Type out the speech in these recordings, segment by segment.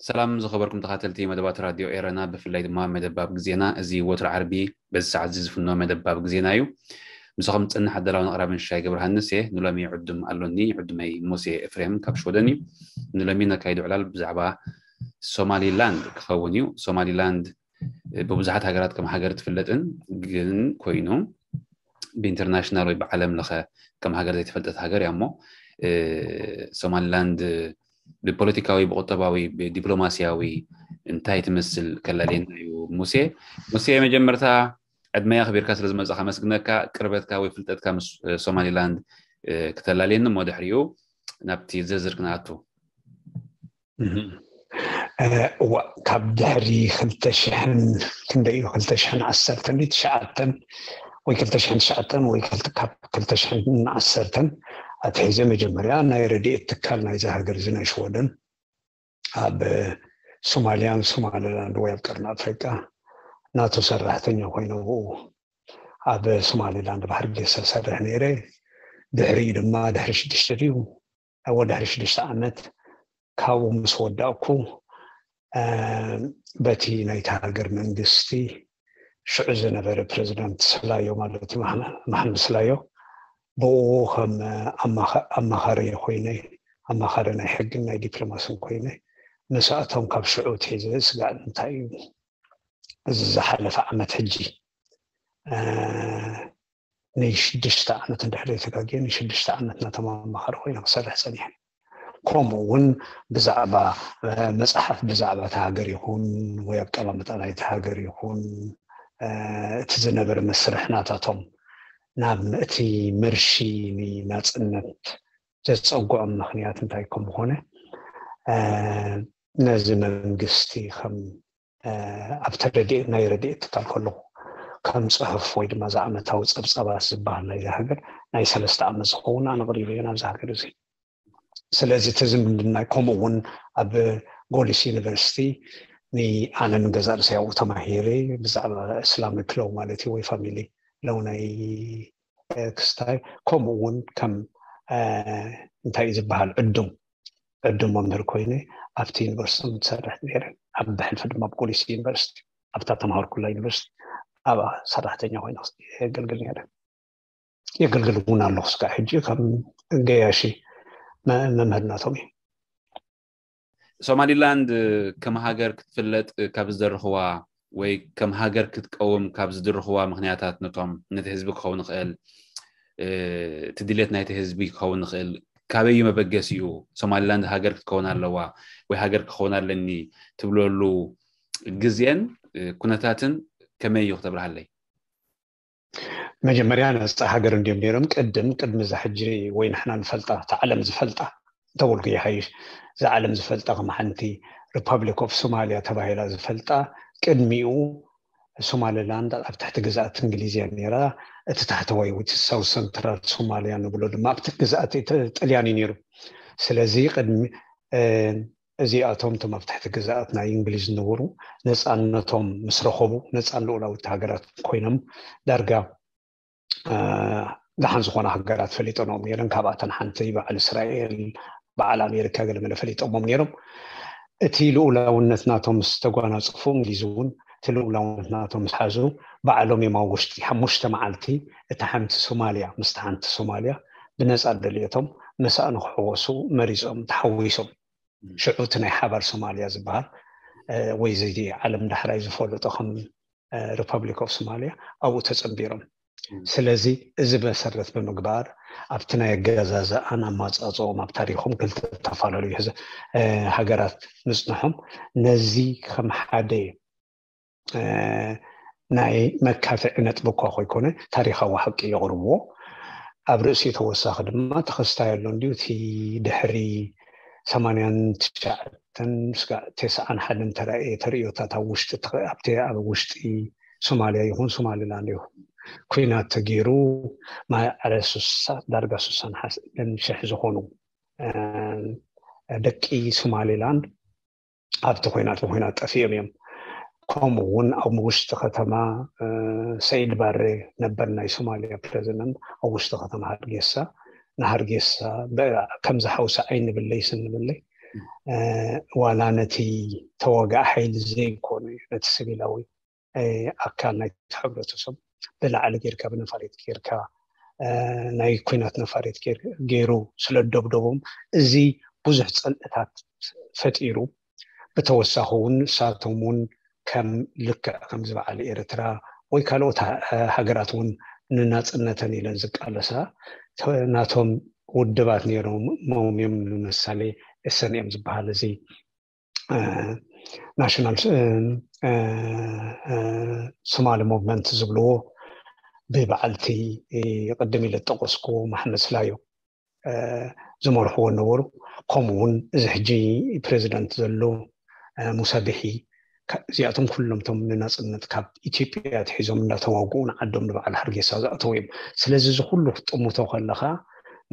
ሰላም ዝኸበርኩም ተኻተልቲ መደባት ራድዮ ኤረና፣ ብፍላይ ድማ መደባብ ግዜና። እዚ ወትሮ ዓርቢ በዚ ሰዓት እዚ ዝፍኖ መደባብ ግዜና እዩ። ምሳኹም ዝጸንሕ ኣዳላውን ኣቕራብን ሽሻይ ገብረሃንስ እየ። ንሎሚ ዕዱም ኣሎኒ፣ ዕዱመይ ሙሴ ኤፍሬም ካብ ሽወደን እዩ። ንሎሚ ነካይዶ ዕላል ብዛዕባ ሶማሊላንድ ክኸውን እዩ። ሶማሊላንድ ብብዙሓት ሃገራት ከም ሃገር ትፍለጥን ግን ኮይኑ ብኢንተርናሽናል ወይ ብዓለም ለኸ ከም ሃገር ዘይተፈልጠት ሃገር እያ። እሞ ሶማሊላንድ ብፖለቲካዊ፣ ብቁጠባዊ፣ ብዲፕሎማሲያዊ እንታይ ትመስል ከላልየና እዩ። ሙሴ ሙሴ መጀመርታ ዕድመይ ኣኽቢርካ ስለ ዝመጻኻ ኣመስግነካ። ቅርበትካ ወይ ፍልጠትካ ምስ ሶማሊላንድ ክተላልየኒ፣ እሞ ድሕሪኡ ናብቲ ዝርዝር ክንኣቱ። እዋ ካብ ድሕሪ ክልተ ሽሕን ክንደይ እዩ፣ ክልተ ሽሕን ዓሰርተን ትሽዓተን ወይ ክልተ ሽሕን ትሽዓተን ወይ ካብ ክልተ ሽሕን ዓሰርተን ኣትሒዘ መጀመርያ ናይ ረድኤት ትካል ናይዚ ሃገር እዚ ናይ ሽወደን ኣብ ሶማልያን ሶማሊላንድ ወይ ኣብ ቀርኒ ኣፍሪቃ ናቱ ሰራሕተኛ ኮይነ ብኡ ኣብ ሶማሊላንድ ብሓርጌሳ ሰርሕ ነይረ። ድሕሪኡ ድማ ድሕሪ ሽዱሽተ ድዩ እዎ ድሕሪ ሽዱሽተ ዓመት ካብኡ ምስ ወዳእኩ በቲ ናይቲ ሃገር መንግስቲ ሽዑ ዝነበረ ፕረዚደንት ስላዮ ማለት እዩ፣ መሓመድ ስላዮ፣ ብኡ ከም ኣማኻሪ ኮይነ፣ ኣማኻሪ ናይ ሕግን ናይ ዲፕሎማስን ኮይነ ምስኣቶም ካብ ሽዑ ትሒዘ ስጋዕ እንታይ እዩ እዚ ዝሓለፈ ዓመት ሕጂ ንሽዱሽተ ዓመት እንድሕር ዘይተጋግየ ንሽዱሽተ ዓመት ናቶም ኣማኻሪ ኮይነ ክሰርሕ ፀኒሐ። ከምኡ እውን ብዛዕባ መፅሓፍ ብዛዕባ እቲ ሃገር ይኹን ወይ ኣቀማምጣ ናይቲ ሃገር ይኹን እቲ ዝነበረ መስርሕ ናታቶም ናብ እቲ ምርሺ ናፅነት ዘፀግዖም ምኽንያት እንታይ ከም ዝኾነ ነዚ መንግስቲ ከም ኣብቲ ረድኤት ናይ ረድኤት ትካል ከለኹ ከም ፅሑፍ ወይ ድማ ዝዓመታዊ ፀብፃባት ዝበሃል ናይዚ ሃገር ናይ ሰለስተ ዓመት ዝኸውን ኣነ ኣቕሪበዮ ናብዚ ሃገር እዚ። ስለዚ እቲ ዝምድና ከምኡ እውን ኣብ ጎሊስ ዩኒቨርሲቲ ንኣነ ንገዛእ ርእሰይ ኣብኡ ተማሂረ ብዛዕባ እስላሚክ ሎው ማለት እዩ ወይ ፋሚሊ ሎው ናይ ክስታይ ከምኡ እውን ከም እንታይ እዩ ዝበሃል ዕዱም ዕዱም መምህር ኮይነ ኣብቲ ዩኒቨርሲቲ ትሰርሕ ነይረ። ኣብ ብሕልፊ ድማ ኣብ ጎሊስ ዩኒቨርሲቲ ኣብታ ተምሃርኩላ ዩኒቨርሲቲ ኣብኣ ሰራሕተኛ ኮይነ የገልግል ነይረ። የገልግል እውን ኣለኹ ስጋዕ ሕጂ ከም ገያሺ መምህር ናቶም እዩ። ሶማሊላንድ ከም ሃገር ክትፍለጥ ካብ ዝደረኽዋ ወይ ከም ሃገር ክትቀውም ካብ ዝድርኽዋ ምኽንያታት ነቶም ነቲ ህዝቢ ክኸውን ይኽእል እቲ ድሌት ናይቲ ህዝቢ ክኸውን ይኽእል ካበዩ መበገሲኡ ሶማሊላንድ ሃገር ክትከውን ኣለዋ ወይ ሃገር ክኸውን ኣለኒ ትብለሉ ግዜን ኩነታትን ከመይ እዩ ክተብርሃለይ? መጀመርያ ነፃ ሃገር እንዲዮም ነይሮም ቅድም ቅድሚ እዛ ሕጂ ወይ ንሕና ንፈልጣ እታ ዓለም ዝፈልጣ እንተበልኩ ይሓይሽ። እዛ ዓለም ዝፈልጣ ከም ሓንቲ ሪፓብሊክ ኦፍ ሶማሊያ ተባሂላ ዝፈልጣ ቅድሚኡ ሶማሊላንድ ኣብ ትሕቲ ግዝኣት እንግሊዝ እያ ነይራ። እቲ ታሕተዋይ ወይ ሳውት ሰንትራል ሶማሊያ ንብሎ ድማ ኣብቲ ግዝኣት ጥልያን እዩ ነይሩ። ስለዚ ቅድሚ እዚኣቶም እቶም ኣብ ትሕቲ ግዝኣት ናይ እንግሊዝ ዝነበሩ ነፃነቶም ምስ ረኸቡ ነፃን ልኡላዊት ሃገራት ኮይኖም ዳርጋ ደሓን ዝኾና ሃገራት ፈሊጠንኦም ነይረን። ካብኣተን ሓንቲ በዓል እስራኤል በዓል ኣሜሪካ ገለመለ ፈሊጠሞም ነይሮም። እቲ ልኡላውነት ናቶም ምስ ተጓናፀፉ እንግሊዝ እውን እቲ ልኡላውነት ናቶም ምስ ሓዙ ባዕሎም እዮም ኣብ ውሽጢ ሓሙሽተ መዓልቲ እታ ሓንቲ ሶማልያ ምስቲ ሓንቲ ሶማልያ ብነፃ ደልየቶም ምስኣ ንክሕወሱ መሪፆም ተሓዊሶም። ሽዑ እቲ ናይ ሓባር ሶማልያ ዝበሃል ወይ እዚ ዓለም ዳሕራይ ዝፈለጦ ከም ሪፐብሊክ ኦፍ ሶማልያ ኣብኡ ተፀንቢሮም። ስለዚ እዚ መሰረት ብምግባር ኣብቲ ናይ ኣገዛዝኣን ኣማፃፅኦም ኣብ ታሪኮም ክልተ ዝተፈላለዩ ሃገራት ምፅንሖም ነዚ ከም ሓደ ናይ መካትዒ ነጥቢ እኳ ኮይኮነ ታሪኻዊ ሓቂ የቕርብዎ። ኣብ ርእሲ ተወሳኺ ድማ ተኸስታይ ኣሎ እንዲዩ እቲ ድሕሪ ሰማንያን ትሽዓተን ስጋዕ ተስዓን ሓደን ተራእየ ተርእዮታት ኣብ ውሽጢ ተኸ- ኣብቲ ኣብ ውሽጢ ሶማልያ ይኹን ሶማሊላንድ ይኹን ኩናት ተገይሩ ማዕረ ስሳ ዳርጋ ስሳን ሓደን ሽሕ ዝኾኑ ደቂ ሶማሊላንድ ኣብቲ ኮይናት ብኮይናት ጠፊኦም እዮም። ከምኡ እውን ኣብ ውሽጢ ከተማ ሰይድ ባሬ ነበር ናይ ሶማሊያ ፕረዚደንት ኣብ ውሽጢ ከተማ ሃርጌሳ ንሃርጌሳ ከምዚ ሓውሲ ኣይንብለይ ስንብለይ ዋላ ነቲ ተዋጋእ ሓይሊ ዘይኮነ ነቲ ሲቪላዊ ኣካል ናይቲ ሕብረተሰብ ብላዕሊ ጌርካ ብነፋሪት ጌርካ ናይ ኩናት ነፋሪት ገይሩ ስለ ደብደቦም እዚ ብዙሕ ፀልእታት ፈጢሩ ብተወሳኺ እውን ንሳቶም እውን ከም ልክዕ ከምዚ በዓል ኤርትራ ወይ ካልኦት ሃገራት እውን ንናፅነተን ኢለን ዝቃለሳ ናቶም ውድባት ነይሮም እዮም ንምሳሌ ኤሰን እዮም ዝበሃል እዚ ናሽናል ሶማሊ ሙቭመንት ዝብልዎ ብበዓልቲ ቅድም ኢለ ጠቀስኩ ማሕመድ ስላዮ ዝመርሕዎ ነበሩ። ከምኡ እውን እዚ ሕጂ ፕሬዚዳንት ዘሎ ሙሳ ቢሒ እዚኣቶም ኩሎም ቶም ንናፅነት ካብ ኢትዮጵያ ኣትሒዞም እንዳተዋግኡ ንዓዶም ንበዓል ሃርጌሳ ዝኣተው እዮም። ስለዚ እዚ ኩሉ ክትጥምቶ ከለካ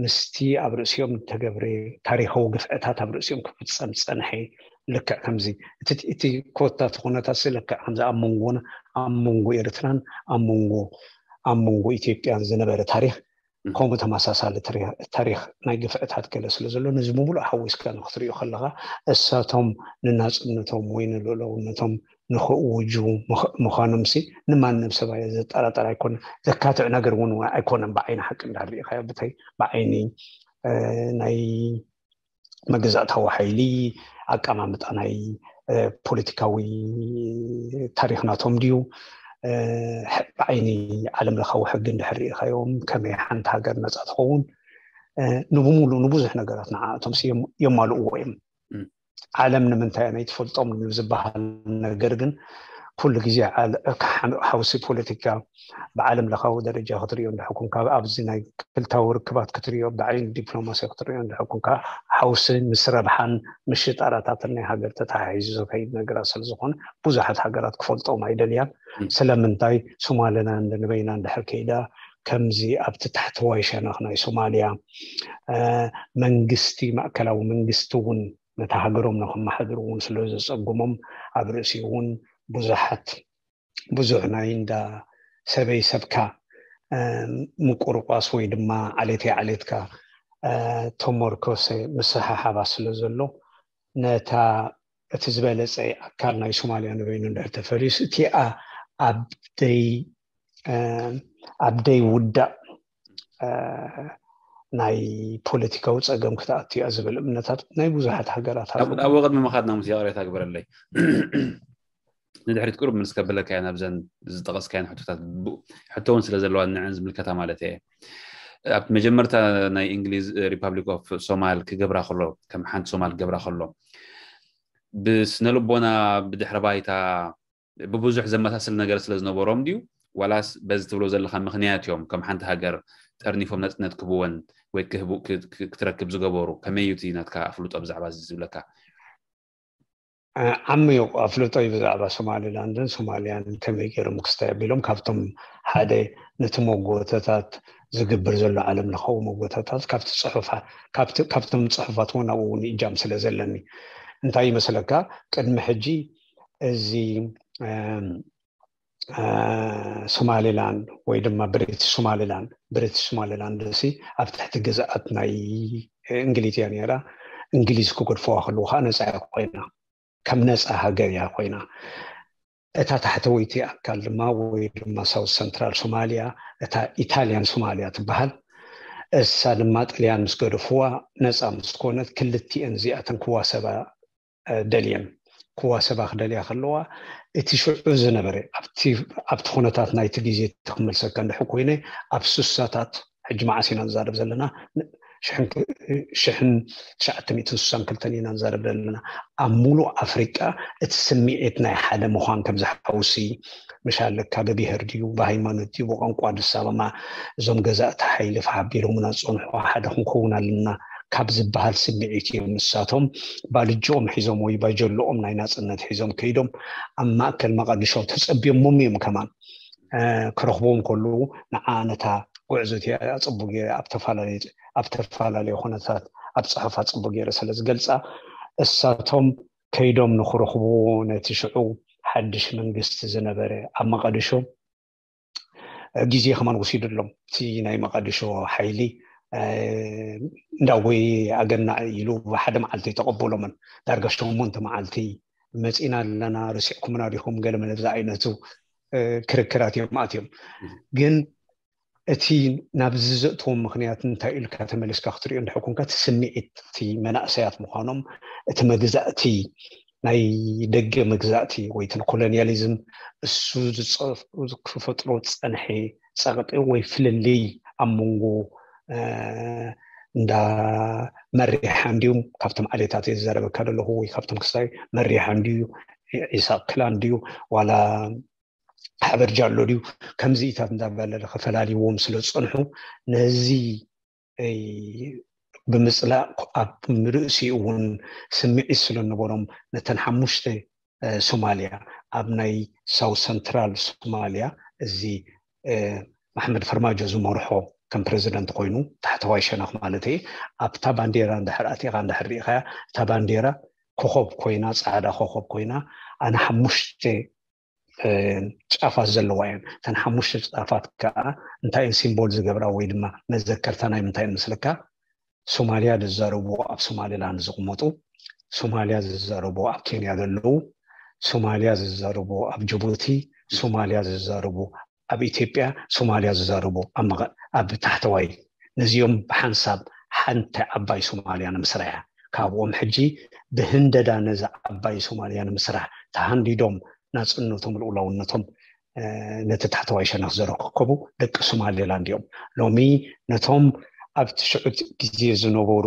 ምስቲ ኣብ ርእሲኦም ዝተገብረ ታሪካዊ ግፍዕታት ኣብ ርእሲኦም ክፍፀም ዝፀንሐ ልክዕ ከምዚ እቲ ኮታ እቲ ኩነታት ልክዕ ከምዚ ኣብ መንጎና ኣብ መንጎ ኤርትራን ኣብ መንጎ ኣብ መንጎ ኢትዮጵያን ዝነበረ ታሪክ ከምኡ ተመሳሳሊ ታሪክ ናይ ግፍዕታት ገለ ስለ ዘሎ ነዚ ብምሉእ ሓዊስካ ንክትሪኦ ከለካ እሳቶም ንናፅነቶም ወይ ንልእለውነቶም ንክእውጁ ምኳኖምሲ ንማንም ሰብ ኣየ ዘጠራጠር ኣይኮነ ዘካትዕ ነገር እውን ኣይኮነን ብዓይኒ ሓቂ እንዳሪኢካዮ ብተይ ብዓይኒ ናይ መግዛእታዊ ሓይሊ ኣቀማምጣ ናይ ፖለቲካዊ ታሪክ ናቶም ድዩ ብዓይኒ ዓለም ለካዊ ሕጊ እንድሕር ርኢካዮም ከመይ ሓንቲ ሃገር ነፃ ትኸውን ንብሙሉ ንብዙሕ ነገራት ንዓኣቶም የማልእዎ እዮም ዓለም ንምንታይ ናይ ትፈልጦም ዝበሃል ነገር ግን ኩሉ ግዜ ሓውሲ ፖለቲካ ብዓለም ለካዊ ደረጃ ክትሪኦ እንድሕር ኮንካ ኣብዚ ናይ ክልታዊ ርክባት ክትሪኦ ብዓይኒ ዲፕሎማሲ ክትሪኦ እንድሕር ኮንካ ሓውሲ ምስ ረብሓን ምስ ሽጣራታትን ናይ ሃገር ተተሓሒዙ ዝኸይድ ነገራት ስለዝኾነ ብዙሓት ሃገራት ክፈልጦም ኣይደልያን ስለምንታይ ሶማሊላንድ ንበይና እንድሕር ከይዳ ከምዚ ኣብቲ ታሕተዋይ ሸነኽ ናይ ሶማልያ መንግስቲ ማእከላዊ መንግስቲ እውን ነታ ሃገሮም ንክመሓድሩ እውን ስለ ዘፀግሞም ኣብ ርእሲኡ እውን ብዙሓት ብዙሕ ናይ እንዳ ሰበይ ሰብካ ምቁርቋስ ወይ ድማ ዓሌተይ ዓሌትካ ተመርኮሰ ምስሓሓባ ስለ ዘሎ ነታ እቲ ዝበለፀ ኣካል ናይ ሶማልያ ንበይኑ እንድሕር ተፈሊሱ እቲኣ ኣብ ደይ ኣብ ደይ ውዳእ ናይ ፖለቲካዊ ፀገም ክትኣቱ እያ ዝብል እምነታት ናይ ብዙሓት ሃገራት ኣሎ። ኣብኡ ቅድሚ ምኻድና ሙስ ይቕሬታ ግበረለይ ንድሕሪት ቅሩብ ምልስ ከብለካ እያ ናብዘን ዝጠቐስካየን ሕቶታት ሕቶ እውን ስለ ዘለዋ ንዐን ዝምልከታ ማለት እየ። ኣብቲ መጀመርታ ናይ እንግሊዝ ሪፓብሊክ ኦፍ ሶማል ክገብራ ከሎ ከም ሓንቲ ሶማል ክገብራ ከሎ ብስነ ልቦና ብድሕሪ ባይታ ብብዙሕ ዘመሳስል ነገር ስለ ዝነበሮም ድዩ ዋላስ በዚ ትብሎ ዘለካ ምክንያት እዮም ከም ሓንቲ ሃገር ጠርኒፎም ነፅነት ክህብወን ወይ ክትረክብ ዝገበሩ ከመይ እዩ እቲ ናትካ ኣፍልጦ ብዛዕባ እዚ ዝብለካ? ዓሚቕ ኣፍልጦ እዩ ብዛዕባ ሶማሊላንድን ሶማልያን ከመይ ገይሮም ክስታይ ኣቢሎም ካብቶም ሓደ ነቲ መጎተታት ዝግብር ዘሎ ዓለም ለኻዊ መጎተታት ካብቲ ፅሑፋት ካብቶም ፅሑፋት እውን ኣብኡ እውን እጃም ስለ ዘለኒ እንታይ ይመስለካ ቅድሚ ሕጂ እዚ ሶማሊላንድ ወይ ድማ ብሪቲሽ ሶማሊላንድ ብሪቲሽ ሶማሊላንድ ሲ ኣብ ትሕቲ ግዝኣት ናይ እንግሊዝ እያ ነራ እንግሊዝ ክገድፈዋ ከለዉ ከዓ ነፃ እያ ኮይና ከም ነፃ ሃገር እያ ኮይና እታ ታሕተወይቲ ኣካል ድማ ወይ ድማ ሳውት ሰንትራል ሶማሊያ እታ ኢታልያን ሶማሊያ ትበሃል እሳ ድማ ጥልያን ምስ ገደፍዋ ነፃ ምስ ኮነት ክልቲኤን እዚኣተን ክዋሰባ ደልየን ክዋሰባ ክደልያ ከለዋ እቲ ሽዑ ዝነበረ ኣብቲ ኩነታት ናይቲ ግዜ ክመልሰካ እንድሕር ኮይነ ኣብ ስሳታት ሕጂ መዓስ ኢና ንዛረብ ዘለና ሽሕን ትሽዓተ ሚእትን ስሳን ክልተን ኢና ንዛረብ ዘለና። ኣብ ሙሉእ ኣፍሪቃ እቲ ስምዒት ናይ ሓደ ምዃን ከም ዝሓውሲ፣ ምሽ ኣለካ፣ ብብሄር ድዩ፣ ብሃይማኖት ድዩ፣ ብቋንቋ ድሳመማ፣ እዞም ገዛእቲ ሓይሊ ሓቢሮምና ዝፀንሑ ሓደ ክንከውን ኣለና ካብ ዝበሃል ስምዒት እዮም ንሳቶም ባልጅኦም ሒዞም ወይ ባጀሎኦም ናይ ናፅነት ሒዞም ከይዶም ኣብ ማእከል መቐድሾ ተፀቢዮሞም እዮም። ከማን ክረኽቦም ከለዉ ንዓ ነታ ጉዕዞ እቲኣ ኣፀቡ ገይረ ኣብ ተፈላለየ ኣብ ተፈላለየ ኩነታት ኣብ ፅሑፍ ኣፀቡ ገይረ ስለ ዝገልፃ፣ እሳቶም ከይዶም ንክረኽቡ ነቲ ሽዑ ሓድሽ መንግስቲ ዝነበረ ኣብ መቐድሾ ግዜ ከማን ወሲዱሎም። እቲ ናይ መቐድሾ ሓይሊ እንዳጎየ ኣገናዕ ኢሉ ብሓደ መዓልቲ ተቐበሎምን። ዳርጋ ሸሞንተ መዓልቲ መፂና ኣለና፣ ረሲዕኩምና ዲኹም፣ ገለ መለ ብዛ ዓይነቱ ክርክራት እዮም ኣትዮም። ግን እቲ ናብዚ ዘእትዎም ምክንያት እንታይ ኢልካ ተመሊስካ ክትሪኦ እንድሕር ኮንካ፣ እቲ ስምዒት እቲ መናእሰያት ምዃኖም፣ እቲ መግዛእቲ ናይ ደገ መግዛእቲ ወይ እቲ ኮሎኒያሊዝም እሱ ክፈጥሮ ዝፀንሐ ፀቕጢ ወይ ፍልልይ ኣብ መንጎ እንዳ መሪሓ እንድዩ፣ ካብቶም ዓሌታት እየ ዝዛረበካ ዘለኹ፣ ወይ ካብቶም ክስታይ መሪሓ እንድዩ፣ ኢሳቅ ክላን ድዩ ዋላ ሓበርጃ ኣሎ ድዩ፣ ከምዚኢታት እንዳበለ ፈላልይዎም ስለ ዝፀንሑ፣ ነዚ ብምፅላእ ኣብ ርእሲኡ እውን ስምዒት ስለ ነበሮም፣ ነተን ሓሙሽተ ሶማልያ ኣብ ናይ ሳውት ሰንትራል ሶማልያ እዚ መሓመድ ፈርማጆ ዝመርሖ ከም ፕረዚደንት ኮይኑ፣ ታሕተዋይ ሸነኽ ማለት እየ፣ ኣብታ ባንዴራ እንድሕር ኣቲኻ እንድሕር ርኢኻያ፣ እታ ባንዴራ ኮኸብ ኮይና፣ ፃዕዳ ኮኸብ ኮይና፣ ኣነ ሓሙሽተ ጫፋት ዘለዋ እየን። እተን ሓሙሽተ ጫፋት ከዓ እንታይ እየን ሲምቦል ዝገብራ ወይ ድማ መዘከርታ ናይ ምንታይ እየን መስለካ? ሶማልያ ዝዛረቡ ኣብ ሶማሊላንድ ዝቕመጡ፣ ሶማልያ ዝዛረቡ ኣብ ኬንያ ዘለዉ፣ ሶማልያ ዝዛረቡ ኣብ ጅቡቲ፣ ሶማልያ ዝዛረቡ ኣብ ኢትዮጵያ፣ ሶማልያ ዝዛረቡ ኣብ መቐ-፣ ኣብ ታሕተዋይ፣ ነዚኦም ብሓንሳብ ሓንቲ ዓባይ ሶማልያ ንምስራሕ እያ። ካብኦም ሕጂ ብህንደዳ ነዛ ዓባይ ሶማልያ ንምስራሕ ተሃንዲዶም ናፅነቶም ልኡላውነቶም ነቲ ታሕተዋይ ሸነኽ ዘረከከቡ ደቂ ሶማሌላንድ እዮም። ሎሚ ነቶም ኣብቲ ሽዑ ግዜ ዝነበሩ፣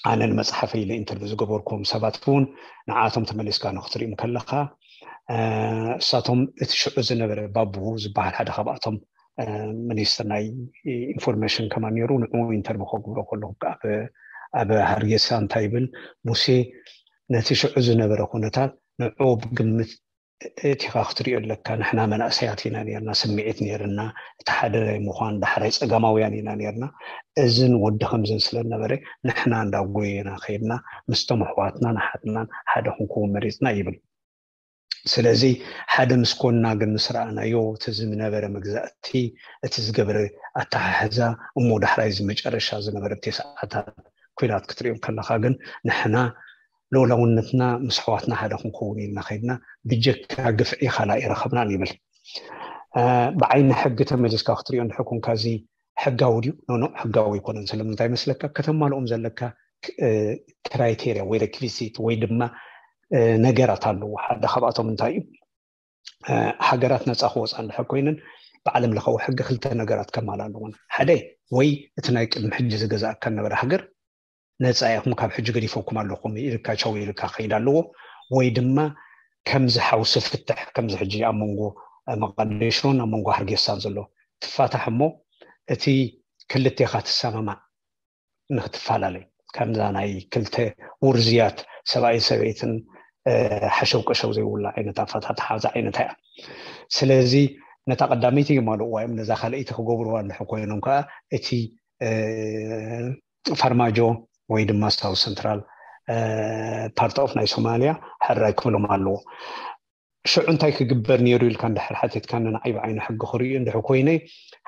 ኣነ ንመፅሓፈይ ኢለ ኢንተርቪው ዝገበርኩም ሰባት እውን ንዓቶም ተመሊስካ ንክትሪኦም ከለካ፣ እሳቶም እቲ ሽዑ ዝነበረ ባቡ ዝበሃል ሓደ ካብኣቶም ሚኒስትር ናይ ኢንፎርሜሽን ከማን ነይሩ። ንዕኡ ኢንተርቪው ከግብሮ ከለኩ ኣብ ሃርጌሳ እንታይ ይብል፣ ሙሴ ነቲ ሽዑ ዝነበረ ኩነታት ንዕኡ ብግምት እቲኻ ክትሪኦ ኣለካ። ንሕና መናእሰያት ኢና ነርና፣ ስምዒት ነርና፣ እቲ ሓደ ናይ ምዃን ዳሕራይ ጸጋማውያን ኢና ነርና። እዝን ወዲ ከምዝን ስለ ነበረ ንሕና እንዳጎየና ከይድና ምስቶም ኣሕዋትናን ኣሓትናን ሓደ ክንከውን መሪጽና ይብል። ስለዚ ሓደ ምስ ኮንና ግን ምስ ረኣናዮ እቲ ዝነበረ መግዛእቲ፣ እቲ ዝገበረ ኣተሓሕዛ፣ እሞ ዳሕራይ እዚ መጨረሻ ዝነበረ ተስዓታት ኲናት ክትሪኦ ከለኻ ግን ንሕና ልኡላውነትና ምስ ኣሕዋትና ሓደ ክንከውን ኢልና ከይድና ብጀካ ግፍዒ ካልእ ኣይረኸብናን ይብል። ብዓይኒ ሕጊ ተመሊስካ ክትሪኦ እንድሕር ኮንካ እዚ ሕጋዊ ድዩ? ኖኖ፣ ሕጋዊ ኣይኮነን። ስለምንታይ መስለካ? ከተማልኦም ዘለካ ክራይቴርያ ወይ ሬክቪሲት ወይ ድማ ነገራት ኣለዎ። ሓደ ካብኣቶም እንታይ እዩ? ሃገራት ነፃ ክወፃ እንድሕር ኮይነን ብዓለም ለኻዊ ሕጊ ክልተ ነገራት ከማልኣ ኣለዎን። ሓደ ወይ እቲ ናይ ቅድሚ ሕጂ ዝገዛእካ ነበረ ሃገር ነፃ ኢኹም፣ ካብ ሕጂ ገዲፈኩም ኣለኹም ኢልካ ቻው ኢልካ ክኸይድ ኣለዎ። ወይ ድማ ከምዚ ሓውሲ ፍትሕ፣ ከምዚ ሕጂ ኣብ መንጎ መቓዲሾን ኣብ መንጎ ሃርጌሳን ዘሎ ትፋታሕ እሞ እቲ ክልቴኻ ትሰማማዕ ንክትፈላለዩ፣ ከምዛ ናይ ክልተ ውርዝያት ሰብኣይን ሰበይትን ሓሸው ቀሸው ዘይብላ ዓይነት ኣፈታትሓ ዝዓይነታ እያ። ስለዚ ነታ ቀዳመይቲ የማልእዋ እዮም፣ ነዛ ካልኣይቲ ክገብርዋ እንድሕር ኮይኖም ከዓ እቲ ፋርማጆ ወይ ድማ ሳውት ሰንትራል ፓርት ኦፍ ናይ ሶማልያ ሕራይ ክብሎም ኣለዎ። ሽዑ እንታይ ክግበር ነይሩ ኢልካ እንድሕር ሓቲትካኒ ንዓይ ብዓይኒ ሕጊ ክርእዩ እንድሕር ኮይነ፣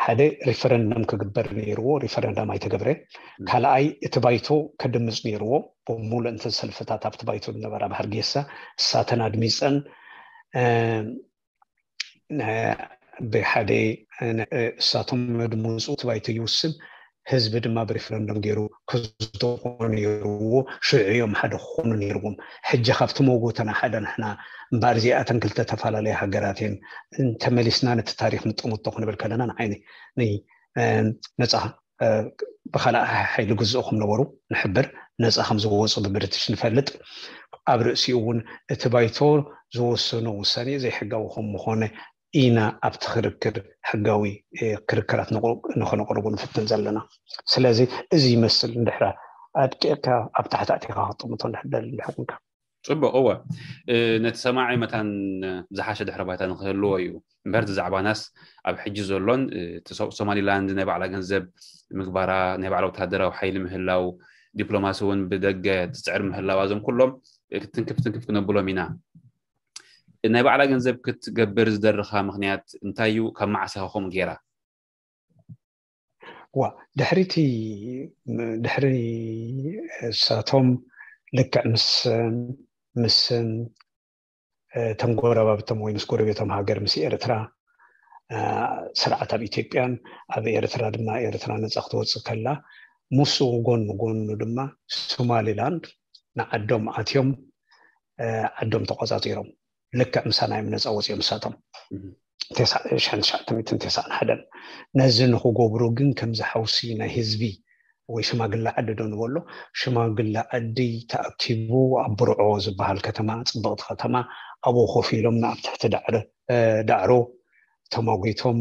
ሓደ ሪፈረንደም ክግበር ነይርዎ፣ ሪፈረንደም ኣይተገብረ። ካልኣይ እቲ ባይቶ ከድምፅ ነይርዎ፣ ብምሉእ እንተን ሰልፍታት ኣብቲ ባይቶ ዝነበራ ኣብ ሃርጌሳ እሳተን ኣድሚፀን ብሓደ እሳቶም መድምፁ እቲ ባይቶ ይውስን፣ ህዝቢ ድማ ብሪፈረንደም ገይሩ ክዝተኾ ነይርዎ። ሽዑ እዮም ሓደ ክኾኑ ነይርዎም። ሕጂ ካብቲ መጎተና ሓደ ንሕና እምበኣር እዚኣተን ክልተ ተፈላለየ ሃገራት እየን። ተመሊስና ነቲ ታሪክ ንጥምቶ ክንብል ከለና ንዓይ ነፃ ብካልእ ሓይሊ ግዝኡ ከም ነበሩ ንሕብር፣ ነፃ ከም ዝወፁ ብብሪትሽ ንፈልጥ። ኣብ ርእሲኡ እውን እቲ ባይቶ ዝወሰኖ ውሳኔ ዘይሕጋዊ ከም ምኾነ ኢና ኣብቲ ክርክር ሕጋዊ ክርክራት ንኸነቕርቡ ንፍትን ዘለና። ስለዚ እዚ ይመስል። እንድሕራ ኣድቂቕካ ኣብ ታሕቲ ኣቲኻ ክጥምቶ እንድሕር ደሊ እንድሕር ኮንካ። ፅቡቕ እወ፣ ነቲ ሰማዒ መታን ዝሓሸ ድሕረ ባይታ ንክህልዎ እዩ። እምበር እቲ ዛዕባናስ ኣብ ሕጂ ዘሎን ሶማሊላንድ ናይ ባዕላ ገንዘብ ምግባራ፣ ናይ ባዕላ ወታደራዊ ሓይሊ ምህላው፣ ዲፕሎማሲ እውን ብደገ ትፅዕር ምህላዋ፣ እዞም ኩሎም ትንክፍ ትንክፍ ክነብሎም ኢና። ናይ ባዕላ ገንዘብ ክትገብር ዝደረኻ ምክንያት እንታይ እዩ? ካብ መዓስ ኢኻ ከምኡ ገይራ? ዋ ድሕሪቲ ድሕሪ እሳቶም ልክዕ ምስ ምስ ተንጎረባብቶም ወይ ምስ ጎረቤቶም ሃገር ምስ ኤርትራ ስርዓት ኣብ ኢትዮጵያን ኣብ ኤርትራ ድማ ኤርትራ ነፃ ክትወፅእ ከላ ምስኡ ጎን ጎኑ ድማ ሶማሊላንድ ንዓዶም ኣትዮም ዓዶም ተቆፃፂሮም ልክዕ ምሳና እዮም ነፃ ወፂኦም እሳቶም። ሽሕን ትሽዓተ ሚእትን ተስዓን ሓደን ነዚ ንክገብሩ ግን ከምዚ ሓውሲ ናይ ህዝቢ ወይ ሽማግለ ዓዲ ዶ ንበሎ ሽማግለ ዓዲ ተኣኪቡ ኣብ ብርዖ ዝበሃል ከተማ ፅብቕቲ ከተማ ኣብኡ ኮፍ ኢሎም ንኣብ ትሕቲ ዳዕሮ ተማጒቶም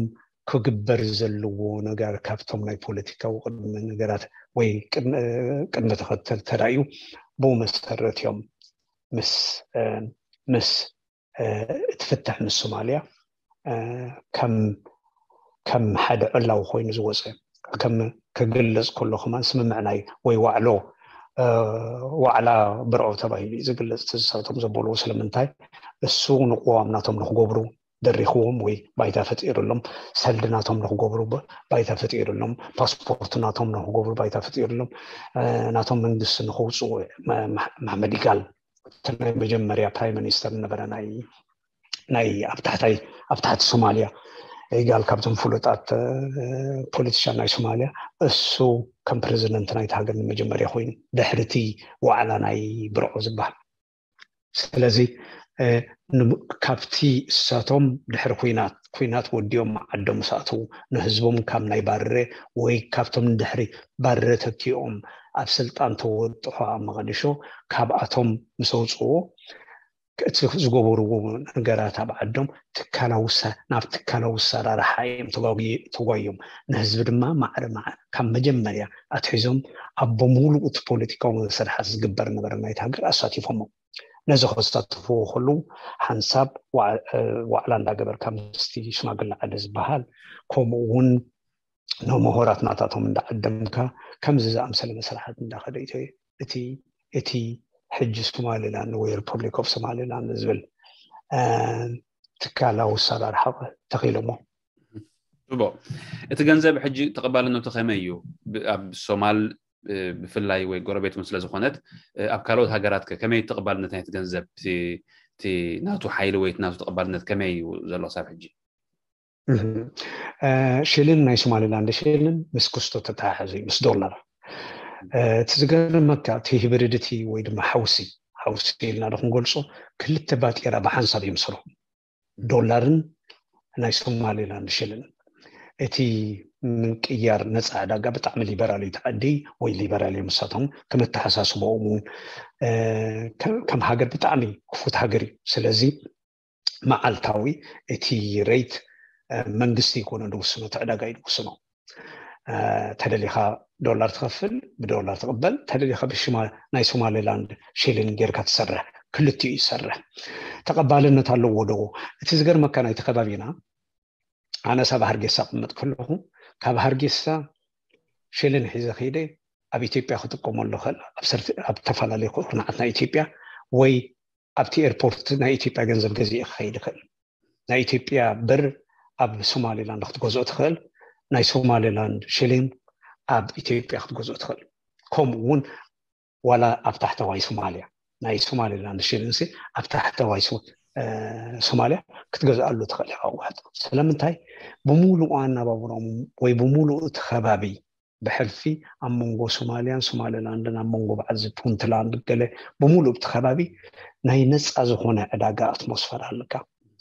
ክግበር ዘለዎ ነገር ካብቶም ናይ ፖለቲካዊ ቅድሚ ነገራት ወይ ቅድሚ ተኸተል ተራእዩ ብኡ መሰረት እዮም ምስ ምስ እቲ ፍትሕ ምስ ሶማልያ ከም ከም ሓደ ዕላዊ ኮይኑ ዝወፀ ከም ክግለፅ ከሎ ከማን ስምምዕ ናይ ወይ ዋዕሎ ዋዕላ ብርዖ ተባሂሉ እዩ ዝግለፅ። ትዝታቶም ዘበልዎ ስለምንታይ እሱ ንቅዋም ናቶም ንክገብሩ ደሪኽዎም ወይ ባይታ ፈጢሩሎም ሰልዲ ናቶም ንክገብሩ ባይታ ፈጢሩሎም ፓስፖርት ናቶም ንክገብሩ ባይታ ፈጢሩሎም ናቶም መንግስቲ ንክውፅኡ መሕመድ ኢጋል ናይ መጀመርያ ፕራይም ሚኒስተር ነበረ ናይ ናይ ኣብ ታሕታይ ኣብ ታሕቲ ሶማልያ ኢጋል ካብቶም ፍሉጣት ፖለቲሻን ናይ ሶማልያ እሱ ከም ፕሬዚደንት ናይቲ ሃገር ንመጀመርያ ኮይኑ ድሕርቲ ዋዕላ ናይ ብርዖ ዝበሃል ስለዚ ካብቲ እሳቶም ድሕሪ ኩናት ኩናት ወዲኦም ዓዶም ዝኣተዉ ንህዝቦም ካብ ናይ ባርረ ወይ ካብቶም ንድሕሪ ባርረ ተኪኦም ኣብ ስልጣን ተወጥሖ ኣብ መቐዲሾ ካብኣቶም ምስ ኣውፅዎ እቲ ዝገበርዎ ነገራት ኣብ ዓዶም ትካላዊ ናብ ትካላዊ ኣሰራርሓ እዮም ተጓዮም ንህዝቢ ድማ ማዕረ ማዕረ ካብ መጀመርያ ኣትሒዞም ኣብ በሙሉእ እቲ ፖለቲካዊ መሰርሓት ዝግበር ነበረ ናይቲ ሃገር ኣሳቲፎሞ ነዚ ከሳትፍዎ ከለዉ ሓንሳብ ዋዕላ እንዳገበርካ ምስቲ ሽማግለ ዓዲ ዝበሃል ከምኡ እውን ንምሁራት ናታቶም እንዳዓደምካ ከምዚ ዝኣምሰለ መስርሓት እንዳኸደ እዩ እቲ እቲ ሕጂ ሶማሊላንድ ወይ ሪፐብሊክ ኦፍ ሶማሊላንድ ዝብል ትካላዊ ኣሰራርሓ ተኺሎሞ ፅቡቅ እቲ ገንዘብ ሕጂ ተቐባልነቱ ከመይ እዩ ኣብ ሶማል ብፍላይ ወይ ጎረቤት ስለ ዝኾነት ኣብ ካልኦት ሃገራት ከ ከመይ ተቐባልነት ናይቲ ገንዘብ ናቱ ሓይሊ ወይ ናቱ ተቐባልነት ከመይ እዩ ዘሎ ክሳብ ሕጂ ሽልን ናይ ሶማሊላንድ ሽልን ምስ ክስቶ ተተሓሓዘ እዩ ምስ ዶላር እቲ ዝገርመካ እቲ ህብርድቲ ወይ ድማ ሓውሲ ሓውሲ ኢልና ዶ ክንገልፆ ክልተ ባጤራ ብሓንሳብ ይምስሉ ዶላርን ናይ ሶማሊላንድ ሽልን እቲ ምንቅያር ነፃ ዕዳጋ ብጣዕሚ ሊበራል እዩ ተዓዲ ወይ ሊበራል እዮም ንሳቶም ከም ኣተሓሳስቦኦም እውን ከም ሃገር ብጣዕሚ ክፉት ሃገር እዩ ስለዚ መዓልታዊ እቲ ሬት መንግስቲ ይኮነ ዝውስኖ እቲ ዕዳጋ እዩ ዝውስኖ ተደሊኻ ዶላር ትኸፍል ብዶላር ትቕበል ተደሊኻ ብሽማ ናይ ሶማሌላንድ ሽልን ጌርካ ትሰርሕ ክልቲኡ ይሰርሕ ተቐባልነት ኣለዎ ዶ እቲ ዝገርመካ ናይቲ ከባቢና ኣነስ ኣብ ሃርጌሳ ቅመጥ ከለኹ ካብ ሃርጌሳ ሽልን ሒዘ ከይደ ኣብ ኢትዮጵያ ክጥቀመሉ ክእል ኣብ ዝተፈላለዩ ኩርናዓት ናይ ኢትዮጵያ ወይ ኣብቲ ኤርፖርት ናይ ኢትዮጵያ ገንዘብ ገዚእ ክኸይድ ይኽእል ናይ ኢትዮጵያ ብር ኣብ ሶማሌላንድ ክትገዝኦ ትኽእል ናይ ሶማሌላንድ ሽሊን ኣብ ኢትዮጵያ ክትገዝኦ ትኽእል ከምኡ እውን ዋላ ኣብ ታሕተዋይ ሶማልያ ናይ ሶማሌላንድ ሽሊን ሲ ኣብ ታሕተዋይ ሶማልያ ክትገዝኣሉ ትኽእል ኢኻ ኣዋሕጥ ስለምንታይ ብምሉኡ ኣናባብሮም ወይ ብምሉኡ እቲ ከባቢ ብሕልፊ ኣብ መንጎ ሶማልያን ሶማሌላንድን ኣብ መንጎ በዓል እዚ ፑንትላንድ ገለ ብምሉእ እቲ ከባቢ ናይ ነፃ ዝኾነ ዕዳጋ ኣትሞስፈር ኣለካ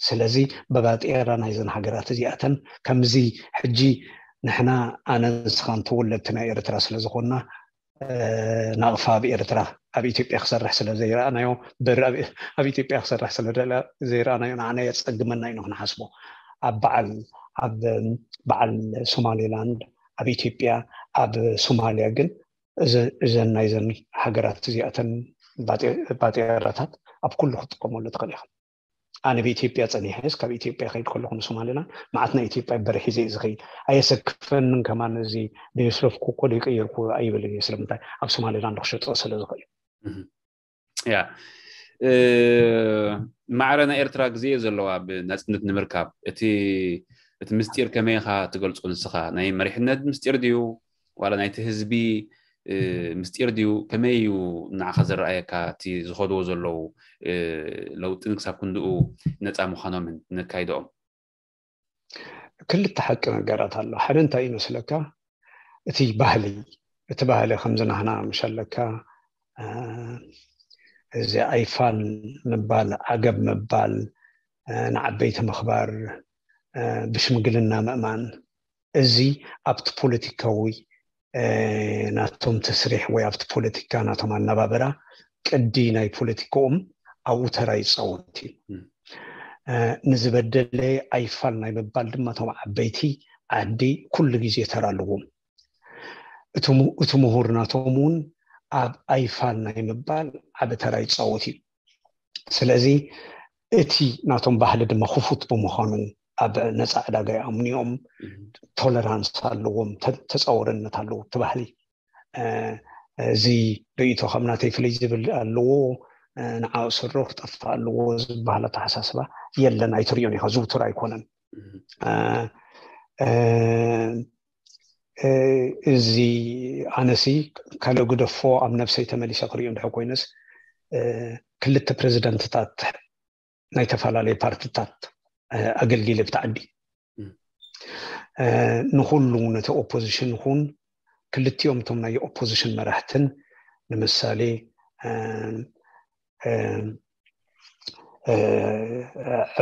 ስለዚ በባጤራ ናይዘን ሃገራት እዚኣተን ከምዚ ሕጂ ንሕና ኣነ ንስኻን ተወለድቲ ናይ ኤርትራ ስለ ዝኾንና ናቕፋ ኣብ ኤርትራ ኣብ ኢትዮጵያ ክሰርሕ ስለ ዘይረኣናዮ፣ በሪ ኣብ ኢትዮጵያ ክሰርሕ ስለ ዘይረኣናዮ ንዓና የጸግመና ኢና ክንሓስቦ። ኣብ በዓል ኣብ በዓል ሶማሌላንድ ኣብ ኢትዮጵያ ኣብ ሶማልያ ግን እዘን ናይዘን ሃገራት እዚኣተን ባጤራታት ኣብ ኩሉ ክትጥቀመሉ ትኽእል ኢኻ። ኣነ ብኢትዮጵያ ጸኒሐስ ካብ ኢትዮጵያ ከይድ ከለኹ ንሶማሌላንድ መዓት ናይ ኢትዮጵያ በርሒ ዘይ ዝኸይድ ኣየሰክፈንን። ከማን እዚ ደየስለፍኩ እኮ ደይቀየርኩ ኣይብልን እየ። ስለምንታይ ኣብ ሶማሌላንድ ክሸጦ ስለ ዝኽእል። ያ ማዕረ ናይ ኤርትራ ግዜ ዘለዋ ብናጽነት ንምርካብ እቲ እቲ ምስጢር ከመይ ኢኻ ትገልጾ ንስኻ? ናይ መሪሕነት ምስጢር ድዩ ዋላ ናይቲ ህዝቢ ምስጢር ድዩ? ከመይ እዩ ንዓኻ ዝረኣየካ እቲ ዝኸድዎ ዘለዉ ለውጥን ክሳብ ክንድኡ ነፃ ምዃኖምን ነካይደኦም? ክልተ ሓቂ ነገራት ኣሎ። ሓደ እንታይ ይመስለካ? እቲ ባህሊ እቲ ባህሊ ከምዚ ናህና ምሽ ኣለካ እዚ ኣይፋል ምባል፣ ዓገብ ምባል፣ ንዓበይቲ ምኽባር፣ ብሽምግልና ምእማን፣ እዚ ኣብቲ ፖለቲካዊ ናቶም ተስሪሕ ወይ ኣብቲ ፖለቲካ ናቶም ኣነባብራ ቅዲ ናይ ፖለቲካኦም ኣብኡ ተራ ይፃወት እዩ። ንዝበደለ ኣይፋል ናይ ምባል ድማ እቶም ዓበይቲ ዓዲ ኩሉ ግዜ ተራ ኣለዎም። እቲ ምሁር ናቶም እውን ኣብ ኣይፋል ናይ ምባል ዓቢ ተራ ይፃወት እዩ። ስለዚ እቲ ናቶም ባህሊ ድማ ክፉት ብምዃኑ ኣብ ነፃ ዕዳጋ ይኣምኑ እዮም። ቶለራንስ ኣለዎም፣ ተፃወረነት ኣለዎ እቲ ባህሊ። እዚ ርእይቶ ካብ ናተይ ፍልይ ዝብል ኣለዎ፣ ንዓ ስሮ ክጠፍእ ኣለዎ ዝበሃል ኣተሓሳስባ የለን። ኣይትሪዮን ኢኻ፣ ዝውቱር ኣይኮነን። እዚ ኣነሲ ካልእ ግደፎ ኣብ ነብሰይ ተመሊሰ ክሪኦ እንድሕር ኮይነስ ክልተ ፕሬዚደንትታት ናይ ተፈላለየ ፓርትታት ኣገልጊለ ብቲ ዓዲ ንኩሉ ነቲ ኦፖዚሽን ይኹን ክልቲኦም እቶም ናይ ኦፖዚሽን መራሕትን ንምሳሌ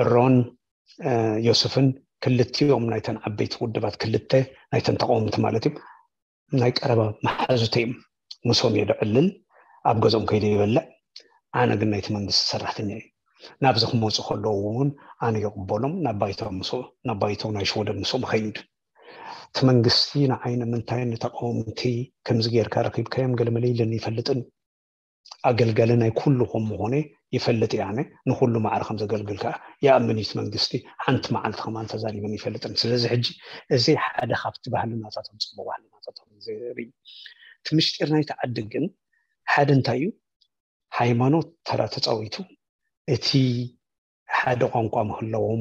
ዕሮን ዮስፍን ክልቲኦም ናይተን ዓበይቲ ውድባት ክልተ ናይተን ተቃወምቲ ማለት እዩ ናይ ቀረባ መሓዙተይ እዮም። ምሶም እየ ድዕልል ኣብ ገዝኦም ከይደ ይበልዕ። ኣነ ግን ናይቲ መንግስቲ ሰራሕተኛ እዩ። ናብዚ ክመፁ ከለዉ እውን ኣነ ይቕበሎም ናብ ባይቶ ናይ ሽወደን ምስኦም ኸይድ። እቲ መንግስቲ ንዓይ ንምንታይ ንተቃወምቲ ከምዚ ጌርካ ረኪብካዮም ገለመለ ኢለን ይፈልጥን ኣገልጋሊ ናይ ኩሉ ከም ምኾነ ይፈልጥ እየ። ኣነ ንኩሉ ማዕረ ከም ዘገልግል ከዓ ይኣምን እዩ። እቲ መንግስቲ ሓንቲ መዓልቲ ከማን ተዛሪበን ይፈልጥን። ስለዚ ሕጂ እዚ ሓደ ካብቲ ባህሊ ናታቶም ፅቡቅ ባህሊ ናታቶም ዘርኢ እቲ ምሽጢር ናይቲ ዓዲ ግን ሓደ እንታይ እዩ ሃይማኖት ተራ ተፃዊቱ እቲ ሓደ ቋንቋ ምህለዎም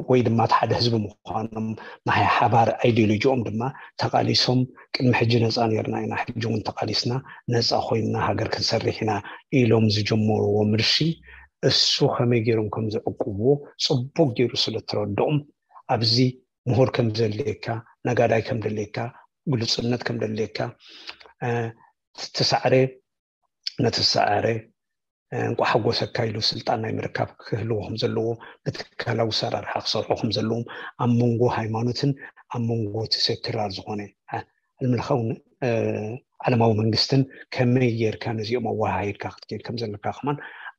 ወይ ድማ ሓደ ህዝቢ ምዃኖም ናይ ሓባር ኣይዲዮሎጂኦም ድማ ተቃሊሶም ቅድሚ ሕጂ ነፃ ነርና ኢና ሕጂ እውን ተቃሊስና ነፃ ኮይንና ሃገር ክንሰርሕ ኢና ኢሎም ዝጀመርዎ ምርሺ እሱ ከመይ ገይሮም ከም ዝዕቅብዎ ፅቡቅ ገይሩ ስለ እተረድኦም ኣብዚ ምሁር ከም ዘድልየካ ነጋዳይ ከም ደልየካ ግሉፅነት ከም ደልየካ ተሳዕረ ነቲ ዝሰዓረ እንቋ ሓጎሰካ ኢሉ ስልጣን ናይ ምርካብ ክህልዎ ከም ዘለዎ ብትካላዊ ሰራርሓ ክሰርሑ ከም ዘለዎም ኣብ መንጎ ሃይማኖትን ኣብ መንጎ እቲ ሴክራር ዝኾነ ልምልኻውን ዓለማዊ መንግስትን ከመይ ጌርካ ነዚኦም ኣወሃሂድካ ክትከይድ ከም ዘለካ ከማን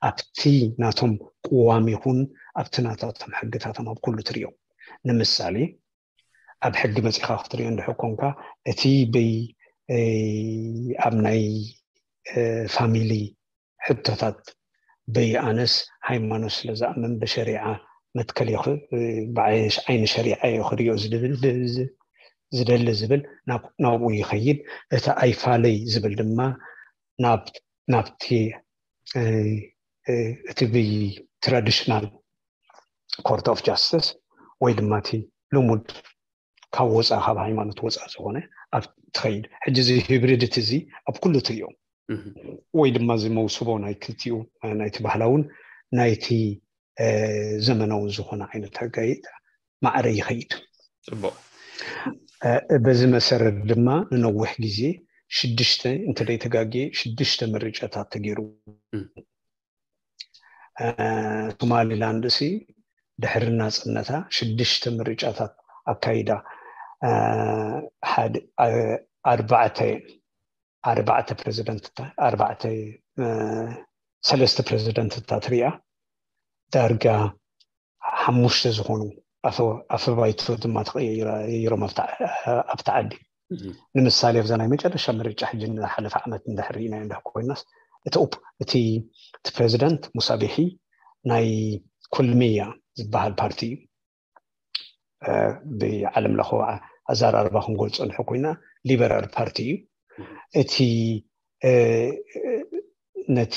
ኣብቲ ናቶም ቅዋም ይኹን ኣብቲ ናታቶም ሕግታቶም ኣብ ኩሉ ትሪኦ ንምሳሌ ኣብ ሕጊ መፂኻ ክትሪኦ እንድሕር ኮንካ እቲ በይ ኣብ ናይ ፋሚሊ ሕቶታት በይ ኣነስ ሃይማኖት ስለ ዝኣምን ብሸሪዓ መትከል ዓይኒ ሸሪዓ እየ ክሪኦ ዝደሊ ዝብል ናብኡ ይኸይድ። እቲ ኣይፋለይ ዝብል ድማ ናብቲ እቲ ብይ ትራዲሽናል ኮርት ኦፍ ጃስቲስ ወይ ድማ እቲ ልሙድ ካብ ወፃ ካብ ሃይማኖት ወፃ ዝኾነ ኣብ ትኸይድ ሕጂ እዚ ሂብሪድቲ እዚ ኣብ ኩሉ ትሪኦ ወይ ድማ እዚ መውስቦ ናይ ክልቲኡ ናይቲ ባህላውን ናይቲ ዘመናውን ዝኾነ ዓይነት ኣጋይት ማዕረ ይኸይድ። ፅቡቅ በዚ መሰረት ድማ ንነዊሕ ግዜ ሽዱሽተ እንተደይተጋግየ ሽዱሽተ ምርጫታት ተገይሩ ሶማሊላንድ ሲ ድሕሪ ናፅነታ ሽዱሽተ ምርጫታት ኣካይዳ ሓደ ኣርባዕተ ኣርባዕተ ፕሬዚደንትታት ኣርባዕተ ሰለስተ ፕሬዚደንትታት ሪኣ ዳርጋ ሓሙሽተ ዝኾኑ ኣፈ ባይቶ ድማ ተቐይሮም ኣብቲ ዓዲ። ንምሳሌ ኣብዛ ናይ መጨረሻ ምርጫ ሕጂ ንዝሓለፈ ዓመት እንድሕር ርኢናዮ እንድሕር ኮይናስ እቲ እቲ ፕሬዚደንት ሙሳቢሒ ናይ ኩልሚያ ዝበሃል ፓርቲ እዩ። ብዓለም ለኸ ኣዘራርባ ክንገልፆ እንድሕር ኮይና ሊበራል ፓርቲ እዩ። እቲ ነቲ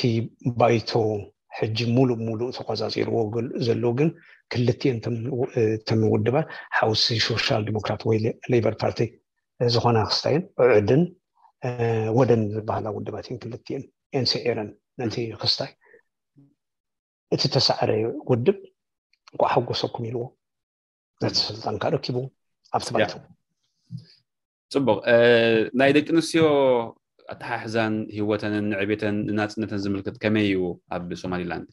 ባይቶ ሕጂ ሙሉእ ሙሉእ ተቆፃፂርዎ ዘሎ ግን ክልቲኤን እተን ውድባት ሓውሲ ሶሻል ዲሞክራት ወይ ሌበር ፓርቲ ዝኾና ክስታየን ውዕድን ወደን ዝበሃላ ውድባት እየን። ክልቲኤን እየን ስዒረን ነቲ ክስታይ። እቲ ተሳዕረ ውድብ እንኳዕ ሓጎሰኩም ኢልዎ ነቲ ስልጣን ከዓ ረኪቡ ኣብቲ ባይቶ። ፅቡቕ። ናይ ደቂ ኣንስትዮ ኣተሓሕዛን ህይወተንን ንዕቤተን ንናፅነተን ዝምልከት ከመይ እዩ ኣብ ሶማሊላንድ?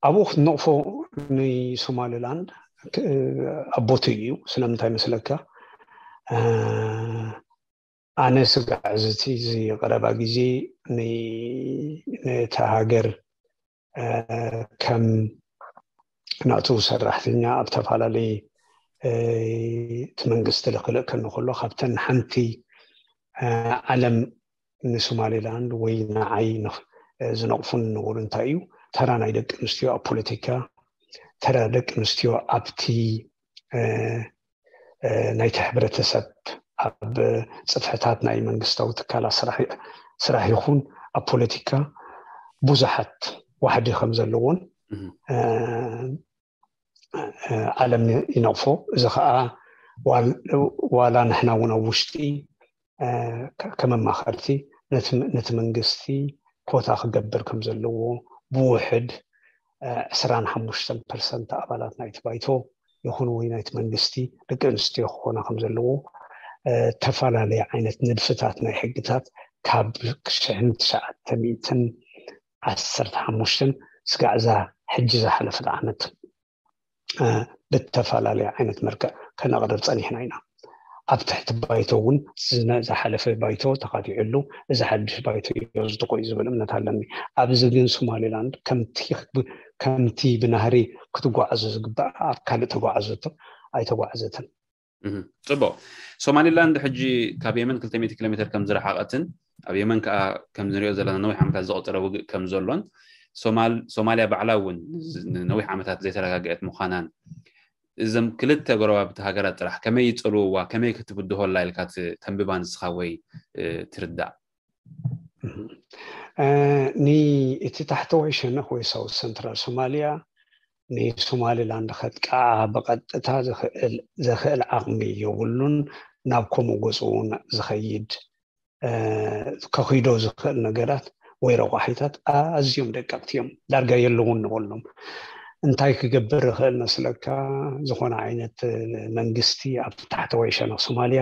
ኣብኡ ክትነቕፎ ንሶማሊላንድ ኣቦቱ እዩ። ስለምንታይ መስለካ? ኣነ ስጋዕ ዝቲ እዚ ቀረባ ግዜ ነታ ሃገር ከም ናቱ ሰራሕተኛ ኣብ ተፈላለየ እቲ መንግስቲ ልክልእ ከንከሎ ካብተን ሓንቲ ዓለም ንሶማሊላንድ ወይ ንዓይ ዝነቕፉን ንብሉ እንታይ እዩ ተራ ናይ ደቂ ኣንስትዮ ኣብ ፖለቲካ፣ ተራ ደቂ ኣንስትዮ ኣብቲ ናይቲ ሕብረተሰብ ኣብ ፅፍሕታት ናይ መንግስታዊ ትካላት ስራሕ ይኹን ኣብ ፖለቲካ ብዙሓት ዋሕዲ ከም ዘለዎን ዓለም ይነቕፎ። እዚ ከዓ ዋላ ንሕና እውን ኣብ ውሽጢ ከም ኣማኸርቲ ነቲ መንግስቲ ኮታ ክገብር ከም ዘለዎ ብውሕድ ዕስራን ሓሙሽተን ፐርሰንት ኣባላት ናይቲ ባይቶ ይኹን ወይ ናይቲ መንግስቲ ደቂ ኣንስትዮ ክኾና ከም ዘለዎ ተፈላለየ ዓይነት ንድፍታት ናይ ሕግታት ካብ ሽሕን ትሽዓተ ሚእትን ዓሰርተ ሓሙሽተን ስጋዕ እዛ ሕጂ ዝሓለፈት ዓመት ብተፈላለየ ዓይነት መልክዕ ከነቕርብ ፀኒሕና ኢና። ኣብ ትሕቲ ባይቶ እውን ዝሓለፈ ባይቶ ተኻቲዕሉ እዚ ሓድሽ ባይቶ እዮ ዝጥቆ እዩ ዝብል እምነት ኣለኒ። ኣብዚ ግን ሶማሊላንድ ከምቲ ብናህሪ ክትጓዓዞ ዝግባእ ኣብ ካልእ ተጓዓዘቶ ኣይተጓዓዘትን። ፅቡቕ። ሶማሊላንድ ሕጂ ካብ የመን ክልተ ሚእቲ ኪሎ ሜትር ከም ዝረሓቐትን ኣብ የመን ከዓ ከም ንሪኦ ዘለና ነዊሕ ዓመታት ዘቐፀረ ውግእ ከም ዘሎን ሶማልያ ባዕላ እውን ንነዊሕ ዓመታት ዘይተረጋግአት ምዃናን እዞም ክልተ ጎረባብቲ ሃገራት ጥራሕ ከመይ ይፀልውዋ፣ ከመይ ክትብድሆላ ኢልካ ተንብባ ንስኻ ወይ ትርዳእ? ኒእቲ ታሕተዋይ ሸነኽ ወይ ሳውት ሰንትራል ሶማሊያ ንሶማሊላንድ ከጥቃዓ ብቐጥታ ዘኽእል ዓቕሚ የብሉን። ናብ ከምኡ ገፁ እውን ዝኸይድ ከኺዶ ዝኽእል ነገራት ወይ ረቋሒታት ኣዝዮም ደቀቕቲ እዮም። ዳርጋ የለውን ንበሎም። እንታይ ክገብር ይኽእል መስለካ? ዝኾነ ዓይነት መንግስቲ ኣብ ታሕተዋይ ሸነኽ ሶማሊያ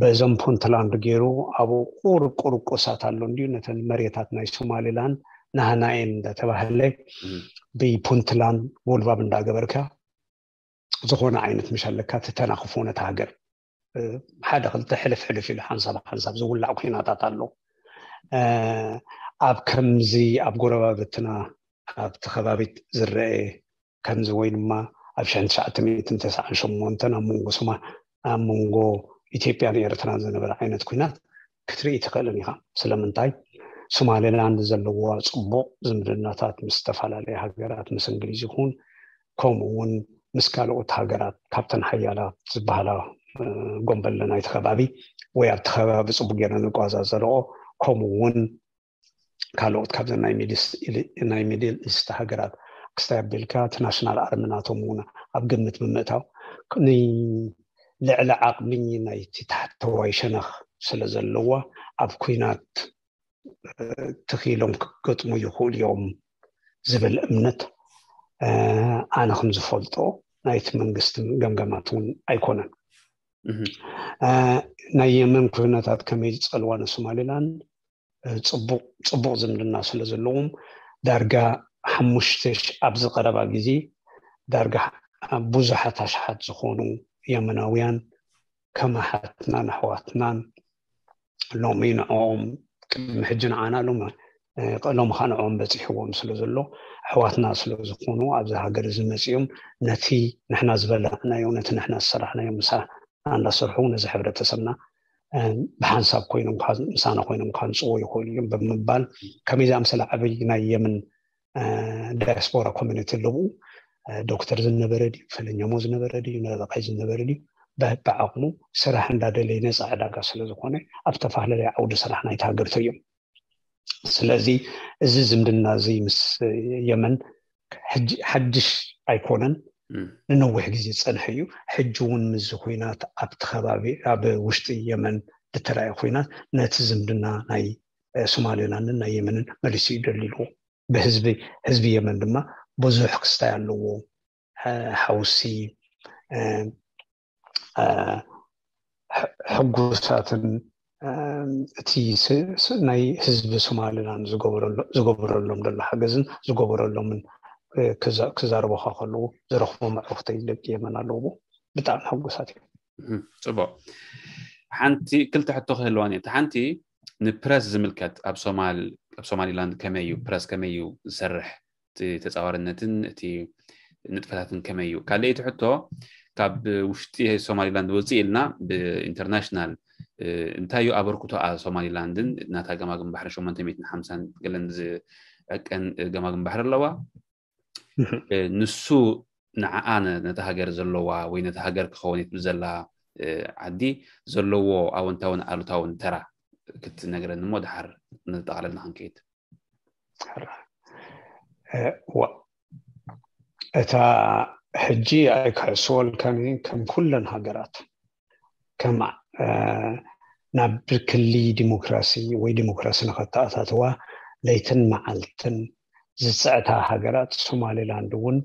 በዞም ፑንትላንድ ገይሩ ኣብኡ ቁርቁርቁሳት ኣሎ እንዲዩ ነተን መሬታት ናይ ሶማሊላንድ ናህናኤን እንዳተባህለ ብፑንትላንድ ጎልባብ እንዳገበርካ ዝኾነ ዓይነት ምሽ ኣለካ ትተናኽፎ ነታ ሃገር ሓደ ክልተ ሕልፍ ሕልፍ ኢሉ ሓንሳብ ሓንሳብ ዝውላዕ ኩናታት ኣሎ። ኣብ ከምዚ ኣብ ጎረባብትና ኣብቲ ከባቢት ዝረአ ከምዚ ወይ ድማ ኣብ ሽሕን ትሽዓተ ሚእትን ተስዓን ሸሞንተን ኣብ መንጎ ሶማ ኣብ መንጎ ኢትዮጵያን ኤርትራን ዝነበረ ዓይነት ኩናት ክትርኢ ትኽእልን ኢኻ። ስለምንታይ ሶማሌላንድ ዘለዋ ፅቡቕ ዝምድናታት ምስ ዝተፈላለየ ሃገራት ምስ እንግሊዝ ይኹን ከምኡ እውን ምስ ካልኦት ሃገራት ካብተን ሓያላት ዝበሃላ ጎንበለ ናይቲ ከባቢ ወይ ኣብቲ ከባቢ ፅቡቅ ገይረን ዝጓዛዘረኦ ከምኡ እውን ካልኦት ካብዘን ናይ ሚድል ኢስት ሃገራት ክስታይ ኣቢልካ እቲ ናሽናል ኣርሚ ናቶም እውን ኣብ ግምት ብምእታው ልዕሊ ዓቕሚ ናይቲ ታሕተዋይ ሸነኽ ስለ ዘለዋ ኣብ ኩናት ትኺሎም ክገጥሙ ይኽእሉ እዮም ዝብል እምነት ኣነ ከም ዝፈልጦ ናይቲ መንግስቲ ገምገማት እውን ኣይኮነን። ናይ የመን ኩነታት ከመይ ዝፀልዋ ንሶማሌላንድ ፅቡቕ ዝምድና ስለ ዘለዎም ዳርጋ ሓሙሽተ ኣብ ዝቀረባ ግዜ ዳርጋ ብዙሓት ኣሽሓት ዝኾኑ የመናውያን ከም ኣሓትናን ኣሕዋትናን ሎሚ ንዕኦም ቅድሚ ሕጂ ንዓና ሎሚ እ፣ ሎሚ ኸዓ ንዕኦም በፂሕዎም ስለ ዘሎ ኣሕዋትና ስለ ዝኾኑ ኣብዚ ሃገር እዚ መፂኦም ነቲ ንሕና ዝበላዕናዮ ነቲ ንሕና ዝሰራሕናዮ ምሳ እናሰርሑ ነዚ ሕብረተሰብና እ፣ ብሓንሳብ ኮይኖም ካ- ምሳና ኮይኖም ካንፅዎ ይኽእሉ እዮም ብምባል ከመይ ዝኣምሰለ ዓብይ ናይ የመን እ፣ ዳያስፖራ ኮሚኒቲ ኣለዉ። እ፣ ዶክተር ዝነበረ ድዩ ፈለኛሞ ዝነበረ ድዩ ነረቃይ ዝነበረ ድዩ በ- ብዓቕሙ ስራሕ እንዳደለየ ነፃ ዕዳጋ ስለ ዝኾነ ኣብ ተፈላለየ ዓውዲ ስራሕ ናይቲ ሃገር ተዮም። ስለዚ እዚ ዝምድና እዚ ምስ የመን ሕጂ ሓድሽ ኣይኮነን፣ ንነዊሕ ግዜ ዝፀንሐ እዩ። ሕጂ እውን ምስዚ ኩናት ኣብቲ ከባቢ ኣብ ውሽጢ የመን ዝተረኣየ ኩናት ነቲ ዝምድና ናይ ሶማሌላንድን ናይ የመንን መሊሱ እዩ ደልድልዎ። ብህዝቢ ህዝቢ የመን ድማ ብዙሕ ክስታይ ኣለዎ። ሓውሲ ሕጉሳትን እቲ ናይ ህዝቢ ሶማሊላንድ ዝገበረሎም ዘሎ ሓገዝን ዝገበረሎምን ክዛረቦካ ከለዉ ዝረኽቦ መዕርፍተይ ደቂ የመን ኣለዎ። ብጣዕሚ ሕጉሳት እዮም። ፅቡቅ። ሓንቲ ክልተ ሕቶ ክህልዋን እየ። ሓንቲ ንፕረስ ዝምልከት ኣብ ሶማሊላንድ ከመይ እዩ ፕረስ ከመይ እዩ ዝሰርሕ፣ እቲ ተፃዋርነትን እቲ ንጥፈታትን ከመይ እዩ? ካልኣይቲ ሕቶ ካብ ውሽጢ ሶማሊላንድ ወፅእ ኢልና ብኢንተርናሽናል እንታይ እዩ ኣበርክቶ ሶማሊላንድን ናታ ገማግም ባሕሪ ሸሞንተ ሚእትን ሓምሳን ገለን ዝዕቀን ገማግም ባሕሪ ኣለዋ። ንሱ ንዓኣ ነታ ሃገር ዘለዋ ወይ ነታ ሃገር ክኸውን ትብል ዘላ ዓዲ ዘለዎ ኣወንታውን ኣሉታውን ተራ ክትነግረኒ እሞ ድሓር ነጠቓለልና ክንከይድ። ዋ እታ ሕጂ ኣይክሕስወልካን ከም ኩለን ሃገራት ከም ናብ ክሊ ዲሞክራሲ ወይ ዲሞክራሲ ንኸተኣታተዋ ለይትን መዓልትን ዝፅዕታ ሃገራት ሶማሌላንድ እውን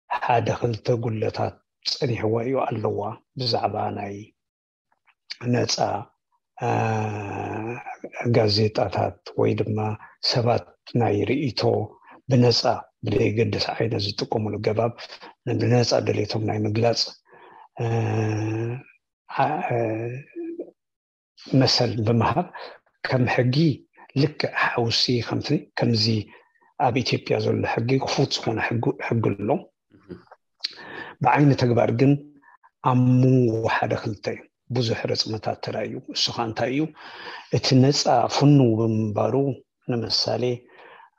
ሓደ ክልተ ጉለታት ፀኒሕዋ እዩ ኣለዋ። ብዛዕባ ናይ ነፃ ጋዜጣታት ወይ ድማ ሰባት ናይ ርእይቶ ብነፃ ብደይገድስ ዓይነት ዝጥቀሙሉ ገባብ ብነፃ ድሌቶም ናይ ምግላፅ መሰል ብምሃብ ከም ሕጊ ልክዕ ሓውሲ ከምዚ ኣብ ኢትዮጵያ ዘሎ ሕጊ ክፉት ዝኾነ ሕጊ ኣሎ። ብዓይኒ ተግባር ግን ኣብ መንጎ ሓደ ክልተ እዩ ብዙሕ ርፅመታት ተራእዩ። እሱ ከዓ እንታይ እዩ? እቲ ነፃ ፍኑ ብምንባሩ ንምሳሌ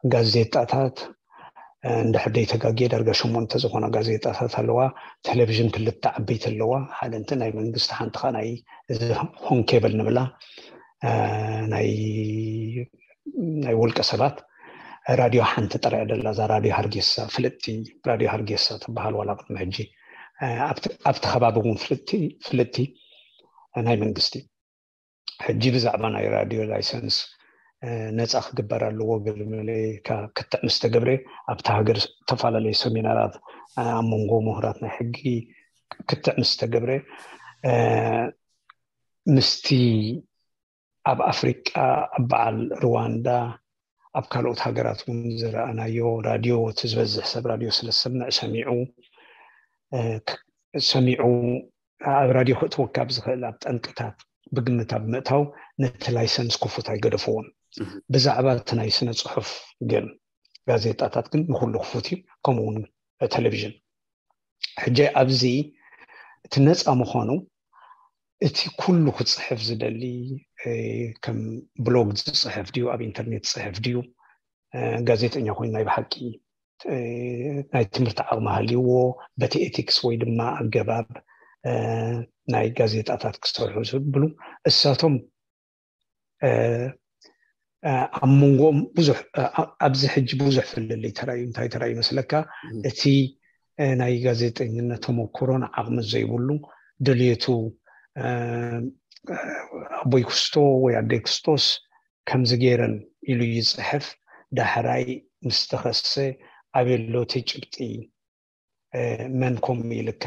ጋዜጣታት እንድሕር ደይተጋግየ ዳርጋ ሸሞንተ ዝኾና ጋዜጣታት ኣለዋ። ቴሌቪዥን ክልተ ዓበይቲ ኣለዋ። ሓደ እንተ ናይ መንግስቲ ሓንቲ ከዓ ናይ እዚ ሆን ኬብል ንብላ ናይ ናይ ውልቀ ሰባት ራድዮ ሓንቲ ጥራይ ደላ እዛ ራድዮ ሃርጌሳ ፍልጥቲ ራድዮ ሃርጌሳ ትበሃል ዋላ ቅድሚ ሕጂ ኣብቲ ከባቢ እውን ፍልጥቲ ናይ መንግስቲ ሕጂ ብዛዕባ ናይ ራድዮ ላይሰንስ ነፃ ክግበር ኣለዎ ገለመለ ክትዕ ምስ ተገብረ ኣብቲ ሃገር ዝተፈላለዩ ሰሚናራት ኣብ መንጎ ምሁራት ናይ ሕጊ ክትዕ ምስ ተገብረ ምስቲ ኣብ ኣፍሪቃ ኣብ በዓል ሩዋንዳ ኣብ ካልኦት ሃገራት እውን ዝረኣናዮ ራድዮ እቲ ዝበዝሕ ሰብ ራድዮ ስለ ዝሰምዕ ሰሚዑ ሰሚዑ ኣብ ራድዮ ክእትወካ ኣብ ዝኽእል ኣብ ጠንቅታት ብግምት ኣብ ምእታው ነቲ ላይሰንስ ክፉት ኣይገደፍዎን። ብዛዕባ እቲ ናይ ስነ ፅሑፍ ግን ጋዜጣታት ግን ንኩሉ ክፉት እዩ። ከምኡ እውን ቴሌቪዥን ሕጂ ኣብዚ እቲ ነፃ ምዃኑ እቲ ኩሉ ክፅሕፍ ዝደሊ ከም ብሎግ ዝፅሕፍ ድዩ ኣብ ኢንተርኔት ዝፅሕፍ ድዩ ጋዜጠኛ ኮይኑ ናይ ብሓቂ ናይ ትምህርቲ ዓቕሚ ሃልይዎ በቲ ኤቲክስ ወይ ድማ ኣገባብ ናይ ጋዜጣታት ክሰርሑ ዝብሉ እሳቶም ኣብ መንጎኦም ብዙሕ ኣብዚ ሕጂ ብዙሕ ፍልልይ ተራእዩ። እንታይ ተራእዩ መስለካ? እቲ ናይ ጋዜጠኝነት ተመክሮን ዓቕሚ ዘይብሉ ድልየቱ ኣቦይ ክስቶ ወይ ኣደይ ክስቶስ ከምዚ ገይረን ኢሉ ይፅሕፍ። ዳሕራይ ምስ ተኸሰ ኣበሎ እቲ ጭብጢ መን ከምኡ ኢልካ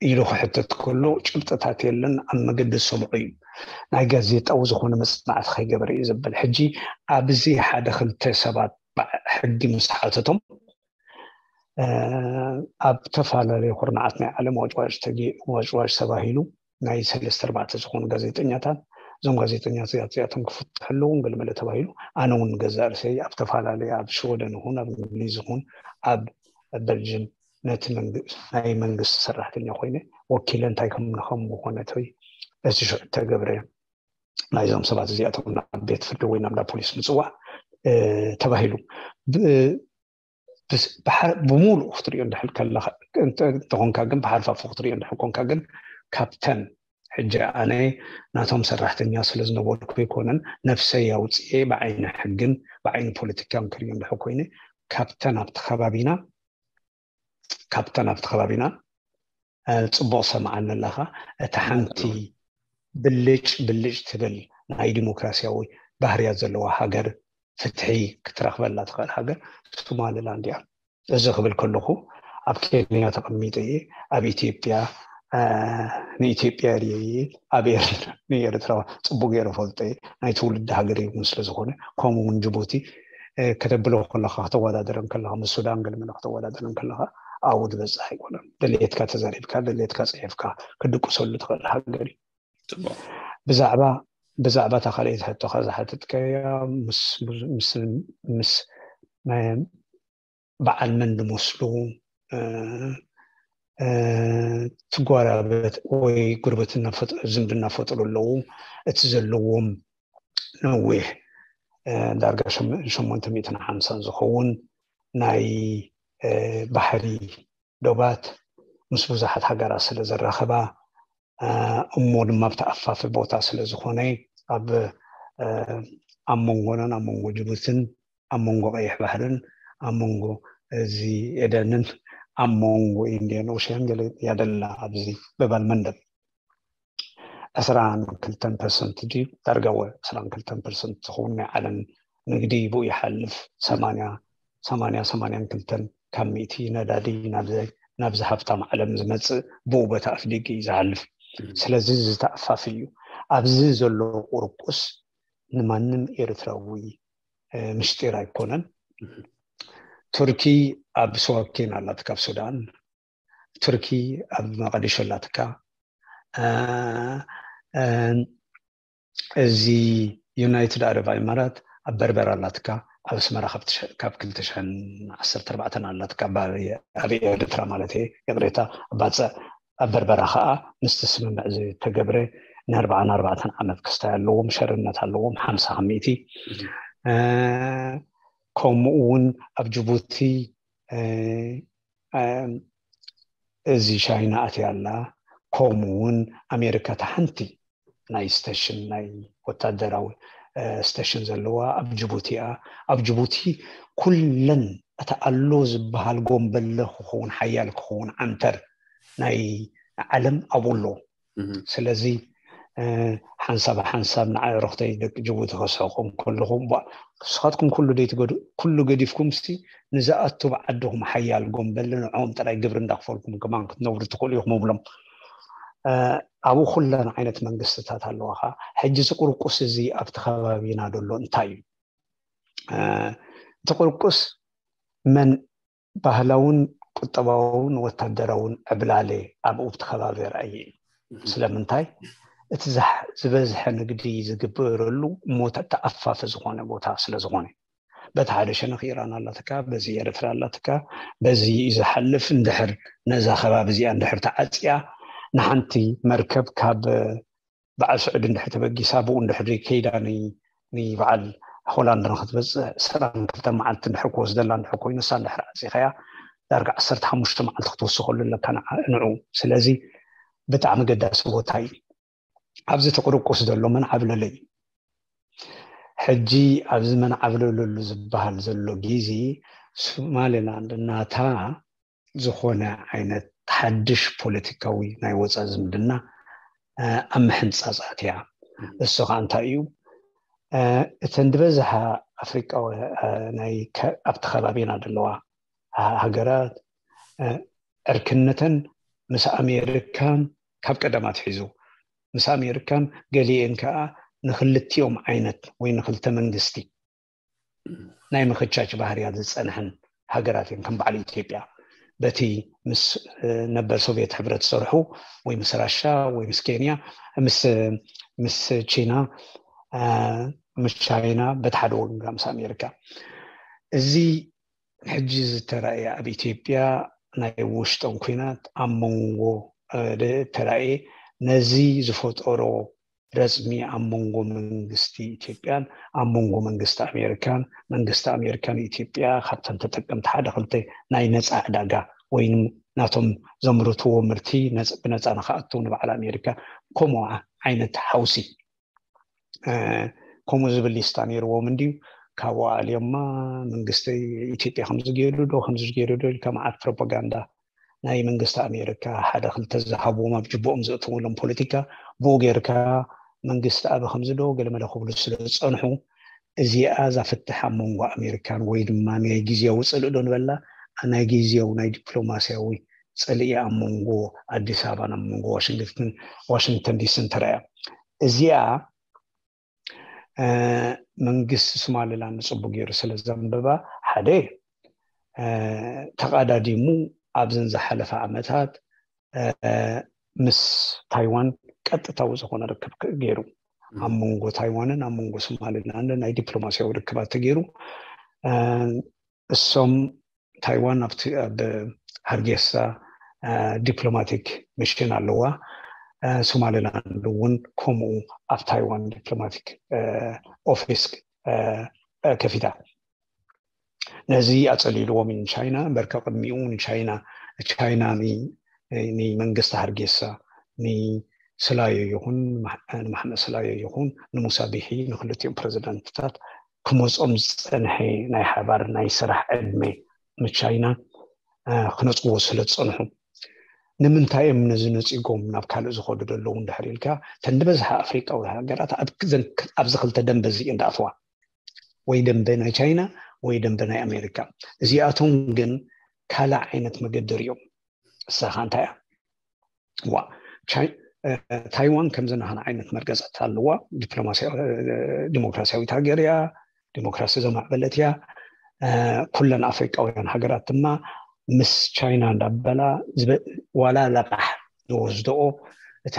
ኢሉ ክሕተት ከሎ ጭብጥታት የለን ኣብ መገዲ ዝሰምዖ እዩ። ናይ ጋዜጣዊ ዝኾነ መፅናዕቲ ከይገበረ እዩ ዘብል። ሕጂ ኣብዚ ሓደ ክልተ ሰባት ሕጊ ምስ ሓተቶም ኣብ ተፈላለዩ ኩርናዓት ናይ ዓለም ዋጭዋጭ ተባሂሉ ናይ ሰለስተ ኣርባዕተ ዝኾኑ ጋዜጠኛታት፣ እዞም ጋዜጠኛታት እዚኣቶም ክፍትሑ ኣለዎም ገለመለ ተባሂሉ፣ ኣነ እውን ገዛእ ርእሰይ ኣብ ተፈላለዩ ኣብ ሽወደን ይኹን ኣብ እንግሊዝ ይኹን ኣብ በልጅም ነቲ ናይ መንግስቲ ሰራሕተኛ ኮይነ ወኪለ እንታይ ከም ንኸም ዝኾነ እቲ ሽዑ ተገብረ ናይዞም ሰባት እዚኣቶም ናብ ቤት ፍርዲ ወይ ናብ ፖሊስ ምፅዋዕ ተባሂሉ ብሙሉእ ክትሪኦ እንድሕር ከለኻ እንተኾንካ ግን ብሓርፋፉ ክትሪኦ እንድሕር ኮንካ ግን ካብተን ሕጂ ኣነ ናቶም ሰራሕተኛ ስለ ዝነበርኩ ኣይኮነን ነፍሰይ ኣውፅኤ ብዓይኒ ሕግን ብዓይኒ ፖለቲካን ክሪኦ እንድሕር ኮይነ ካብተን ኣብቲ ከባቢና ካብተን ኣብቲ ከባቢና ፅቡቕ ሰማዓኒ ኣለኻ እታ ሓንቲ ብልጭ ብልጭ ትብል ናይ ዲሞክራሲያዊ ባህርያት ዘለዋ ሃገር ፍትሒ ክትረኽበላ ትኽእል ሃገር ሶማሊላንድ እያ። እዚ ክብል ከለኹ ኣብ ኬንያ ተቐሚጠ እየ፣ ኣብ ኢትዮጵያ ንኢትዮጵያ ርየ እየ፣ ኣብ ንኤርትራ ፅቡቅ ገይረ ፈልጠ እየ፣ ናይ ትውልዲ ሃገር እውን ስለዝኾነ ከምኡ እውን ጅቡቲ ከተብሎ ከለካ ከተወዳደረን ከለካ ምስ ሱዳን ገለመለ ከተወዳደረን ከለካ ኣብኡ ዝበፅሕ ኣይኮነን። ደልየትካ ተዛሪብካ ደልየትካ ፅሒፍካ ክድቅሰሉ ትኽእል ሃገር እዩ። ብዛዕባ ብዛዕባ እታ ካልኣይቲ ሕቶኻ ዝሓተትካያ ምስ ምስ በዓል መን ዝመስሉ ትጓራበት ወይ ጉርብትና ዝምድና ፈጥሩ ኣለዉ። እቲ ዘለዎም ነዊሕ ዳርጋ ሸሞንተ ሚእትን ሓምሳን ዝኸውን ናይ ባሕሪ ዶባት ምስ ብዙሓት ሃገራት ስለ ዘራኸባ እሞ ድማ ብተኣፋፊ ቦታ ስለ ዝኾነ ኣብ ኣብ መንጎናን ኣብ መንጎ ጅቡትን ኣብ መንጎ ቀይሕ ባሕርን ኣብ መንጎ እዚ ኤደንን ኣብ መንጎ ኢንዲያን ኦሽያን ገለ ያደላ ኣብዚ በባል መንደብ ዕስራን ክልተን ፐርሰንት ድዩ ዳርጋ ወ ዕስራን ክልተን ፐርሰንት ዝኸውን ናይ ዓለም ንግዲ ብኡ ይሓልፍ። ሰማንያ ሰማንያ ሰማንያን ክልተን ካብ ሚእቲ ነዳዲ ናብዚ ናብዚ ሃብታም ዓለም ዝመፅእ ብኡ በታ ኣፍደገ እዩ ዝሓልፍ። ስለዚ ዝተኣፋፍ እዩ። ኣብዚ ዘሎ ቁርቁስ ንማንም ኤርትራዊ ምሽጢር ኣይኮነን። ቱርኪ ኣብ ስዋኪን ኣላት ካብ ሱዳን፣ ቱርኪ ኣብ መቀዲሾ ኣላትካ፣ እዚ ዩናይትድ ኣረብ ኢማራት ኣብ በርበራ ኣላትካ፣ ኣብ ኣስመራ ካብ ክልተ ሽሕን ዓሰርተ ኣርባዕተን ኣላትካ፣ ኣብ ኤርትራ ማለት እየ፣ ይቕሬታ፣ ኣብ ባጽዕ ኣብ በርበራ ከዓ ምስቲ ስምምዕ ዝተገብረ ንኣርባዓን ኣርባዕተን ዓመት ክስታይ ኣለዎም፣ ሸርነት ኣለዎም፣ ሓምሳ ካብ ሚእቲ። ከምኡ እውን ኣብ ጅቡቲ እዚ ቻይና ኣትያ ኣላ። ከምኡ እውን ኣሜሪካ እታ ሓንቲ ናይ ስቴሽን ናይ ወታደራዊ ስቴሽን ዘለዋ ኣብ ጅቡቲ እያ። ኣብ ጅቡቲ ኩለን እቲ ኣሎ ዝበሃል ጎንበለ ክኸውን ሓያል ክኸውን ዓንተር ናይ ዓለም ኣብኡ ኣሎ። ስለዚ ሓንሳብ ሓንሳብ ንዓይ ዕርኽተይ ደቂ ጅቡቲ ከስሕቆም ከለኹም ንስኻትኩም ኩሉ ደይትገዱ ኩሉ ገዲፍኩም ሲ ንዝኣቱ ብዓድኹም ሓያል ጎንበል ንዕኦም ጥራይ ግብሪ እንዳኽፈልኩም ከማን ክትነብሩ ትኽእሉ ኢኹም እብሎም። ኣብኡ ኩለን ዓይነት መንግስትታት ኣለዋ። ከዓ ሕጂ እዚ ቁርቁስ እዚ ኣብቲ ከባቢና ዘሎ እንታይ እዩ? እቲ ቁርቁስ መን ባህላውን ቁጠባውን ወታደራውን ዕብላለ ኣብኡ ብቲ ከባቢ ርኣየ እዩ። ስለምንታይ? እቲ ዝበዝሐ ንግዲ ዝግበረሉ እሞ ተኣፋፊ ዝኾነ ቦታ ስለዝኾነ በቲ ሓደ ሸነኽ ኢራን ኣላትካ፣ በዚ ኤርትራ ኣላትካ፣ በዚ እዩ ዝሓልፍ። እንድሕር ነዛ ከባቢ እዚኣ እንድሕር ተዓፅያ ንሓንቲ መርከብ ካብ በዓል ስዑዲ እንድሕር ተበጊሳ ብኡ እንድሕር ከይዳ ንበዓል ሆላንድ ንክትበፅእ ዕስራን ክልተን መዓልቲ እንድሕር ክወስደላ እንድሕር ኮይኑ ንሳ እንድሕር ዓፂኻያ ዳርጋ ዓሰርተ ሓሙሽተ መዓልቲ ክትወስኸሉ ኣለካ ንዑ። ስለዚ ብጣዕሚ ገዳሲ ቦታ እዩ። ኣብዚ ተቁርቁስ ዘሎ መንዓብለለ እዩ። ሕጂ ኣብዚ መንዓብለለሉ ዝበሃል ዘሎ ግዜ ሶማሌላንድ ናታ ዝኾነ ዓይነት ሓድሽ ፖለቲካዊ ናይ ወፃኢ ዝምድና ኣብ ምሕንፃፃት እያ። እሱ ከዓ እንታይ እዩ? እተን ዝበዝሓ ኣፍሪቃዊ ኣብቲ ከባቢና ዘለዋ ሃገራት ዕርክነተን ምስ ኣሜሪካን ካብ ቀደም ኣትሒዙ ምስ ኣሜሪካን ገሊኤን ከዓ ንክልቲኦም ዓይነት ወይ ንክልተ መንግስቲ ናይ ምክቻች ባህርያት ዝፀንሐን ሃገራት እየን ከም በዓል ኢትዮጵያ። በቲ ምስ ነበር ሶቪየት ሕብረት ዝሰርሑ ወይ ምስ ራሻ ወይ ምስ ኬንያ ምስ ቺና ምስ ቻይና በቲ ሓደ ወገን ምስ ኣሜሪካ። እዚ ሕጂ ዝተራእየ ኣብ ኢትዮጵያ ናይ ውሽጦም ኩናት ኣብ መንጎ ተራእየ ነዚ ዝፈጠሮ ረፅሚ ኣብ መንጎ መንግስቲ ኢትዮጵያን ኣብ መንጎ መንግስቲ ኣሜሪካን መንግስቲ ኣሜሪካን ኢትዮጵያ ካብተን ተጠቀምቲ ሓደ ክልተ ናይ ነፃ ዕዳጋ ወይ ናቶም ዘምርትዎ ምርቲ ብነፃ ንክኣቱ ንበዓል ኣሜሪካ ከምኡ ዓይነት ሓውሲ ከምኡ ዝብል ሊስታ ነይርዎም እንድዩ። ካብኡ ኣልዮማ መንግስቲ ኢትዮጵያ ከምዚ ገይሩ ዶ ከምዚ ገይሩ ዶ ኢልካ መዓት ፕሮፓጋንዳ ናይ መንግስቲ ኣሜሪካ ሓደ ክልተ ዝሃብዎም ኣብ ጅቦኦም ዘእትውሎም ፖለቲካ ብኡ ጌርካ መንግስቲ ኣበ ከምዚ ዶ ገለመለ ክብሉ ስለ ዝፀንሑ እዚኣ እዛ ፍትሕ ኣብ መንጎ ኣሜሪካን ወይ ድማ ናይ ግዜያዊ ፅልኢ ዶ ንበላ ናይ ግዜያዊ ናይ ዲፕሎማስያዊ ፅልኢ ኣብ መንጎ ኣዲስ ኣበባን ኣብ መንጎ ዋሽንግተን ዲስን ተረእያ። እዚኣ መንግስቲ ሶማሊላንድ ፅቡቅ ገይሩ ስለ ዘንበባ ሓደ ተቃዳዲሙ ኣብዘን ዝሓለፈ ዓመታት ምስ ታይዋን ቀጥታዊ ዝኾነ ርክብ ገይሩ ኣብ መንጎ ታይዋንን ኣብ መንጎ ሶማሊላንድ ናይ ዲፕሎማሲያዊ ርክባት ተገይሩ እሶም ታይዋን ኣብ ሃርጌሳ ዲፕሎማቲክ ሚሽን ኣለዋ። ሶማሊላንድ እውን ከምኡ ኣብ ታይዋን ዲፕሎማቲክ ኦፊስ ከፊታ። ነዚ ኣፀሊልዎም እዩ ንቻይና። በርከ ቅድሚኡ ንቻይና ቻይና ንመንግስቲ ሃርጌሳ ንስላዮ ይኹን ንማሕመድ ስላዮ ይኹን ንሙሳ ቢሒ ንክልቲኦም ፕረዚደንትታት ክመፆም ዝፀንሐ ናይ ሓባር ናይ ስራሕ ዕድመ ምስ ቻይና ክነፅዎ ስለ ዝፀንሑ ንምንታይ እዮም ነዚ ነፂጎም ናብ ካልእ ዝኸዱ ዘለዉ እንድሕር ኢልካ ተን ዝበዝሓ ኣፍሪቃዊ ሃገራት ኣብዚ ክልተ ደንበ እዚ እንዳኣትዋ ወይ ደንበ ናይ ቻይና ወይ ደንበ ናይ ኣሜሪካ። እዚኣቶም ግን ካልእ ዓይነት መገዲ ሪኦም እሳኻ እንታይ እያ ዋ ታይዋን ከምዚ ናህና ዓይነት መርገፀት ኣለዋ። ዲሞክራሲያዊት ሃገር እያ። ዲሞክራሲ ዘማዕበለት እያ። ኩለን ኣፍሪቃውያን ሃገራት ድማ ምስ ቻይና እንዳበላ ዋላ ለቃሕ ዝወስደኦ እቲ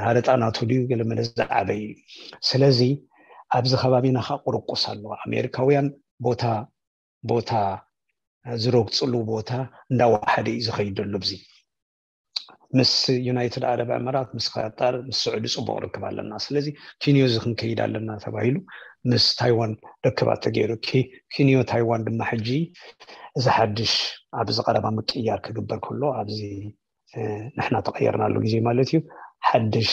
ሃረጣ ናቱ ድዩ ገለመለ ዝዓበይ እዩ። ስለዚ ኣብዚ ከባቢና ከዓ ቁርቁስ ኣለዋ። ኣሜሪካውያን ቦታ ቦታ ዝረግፅሉ ቦታ እንዳወሓደ እዩ ዝኸይድ ዘሎ። ብዚ ምስ ዩናይትድ ዓረብ ዕመራት ምስ ኸጣር ምስ ስዑዲ ፅቡቅ ርክብ ኣለና። ስለዚ ኪንዮ እዚ ክንከይድ ኣለና ተባሂሉ ምስ ታይዋን ርክባት ተገይሩ። ኪንዮ ታይዋን ድማ ሕጂ እዚ ሓድሽ ኣብዚ ቀረባ ምቅያር ክግበር ከሎ ኣብዚ ንሕና ተቀየርናሉ ግዜ ማለት እዩ ሓድሽ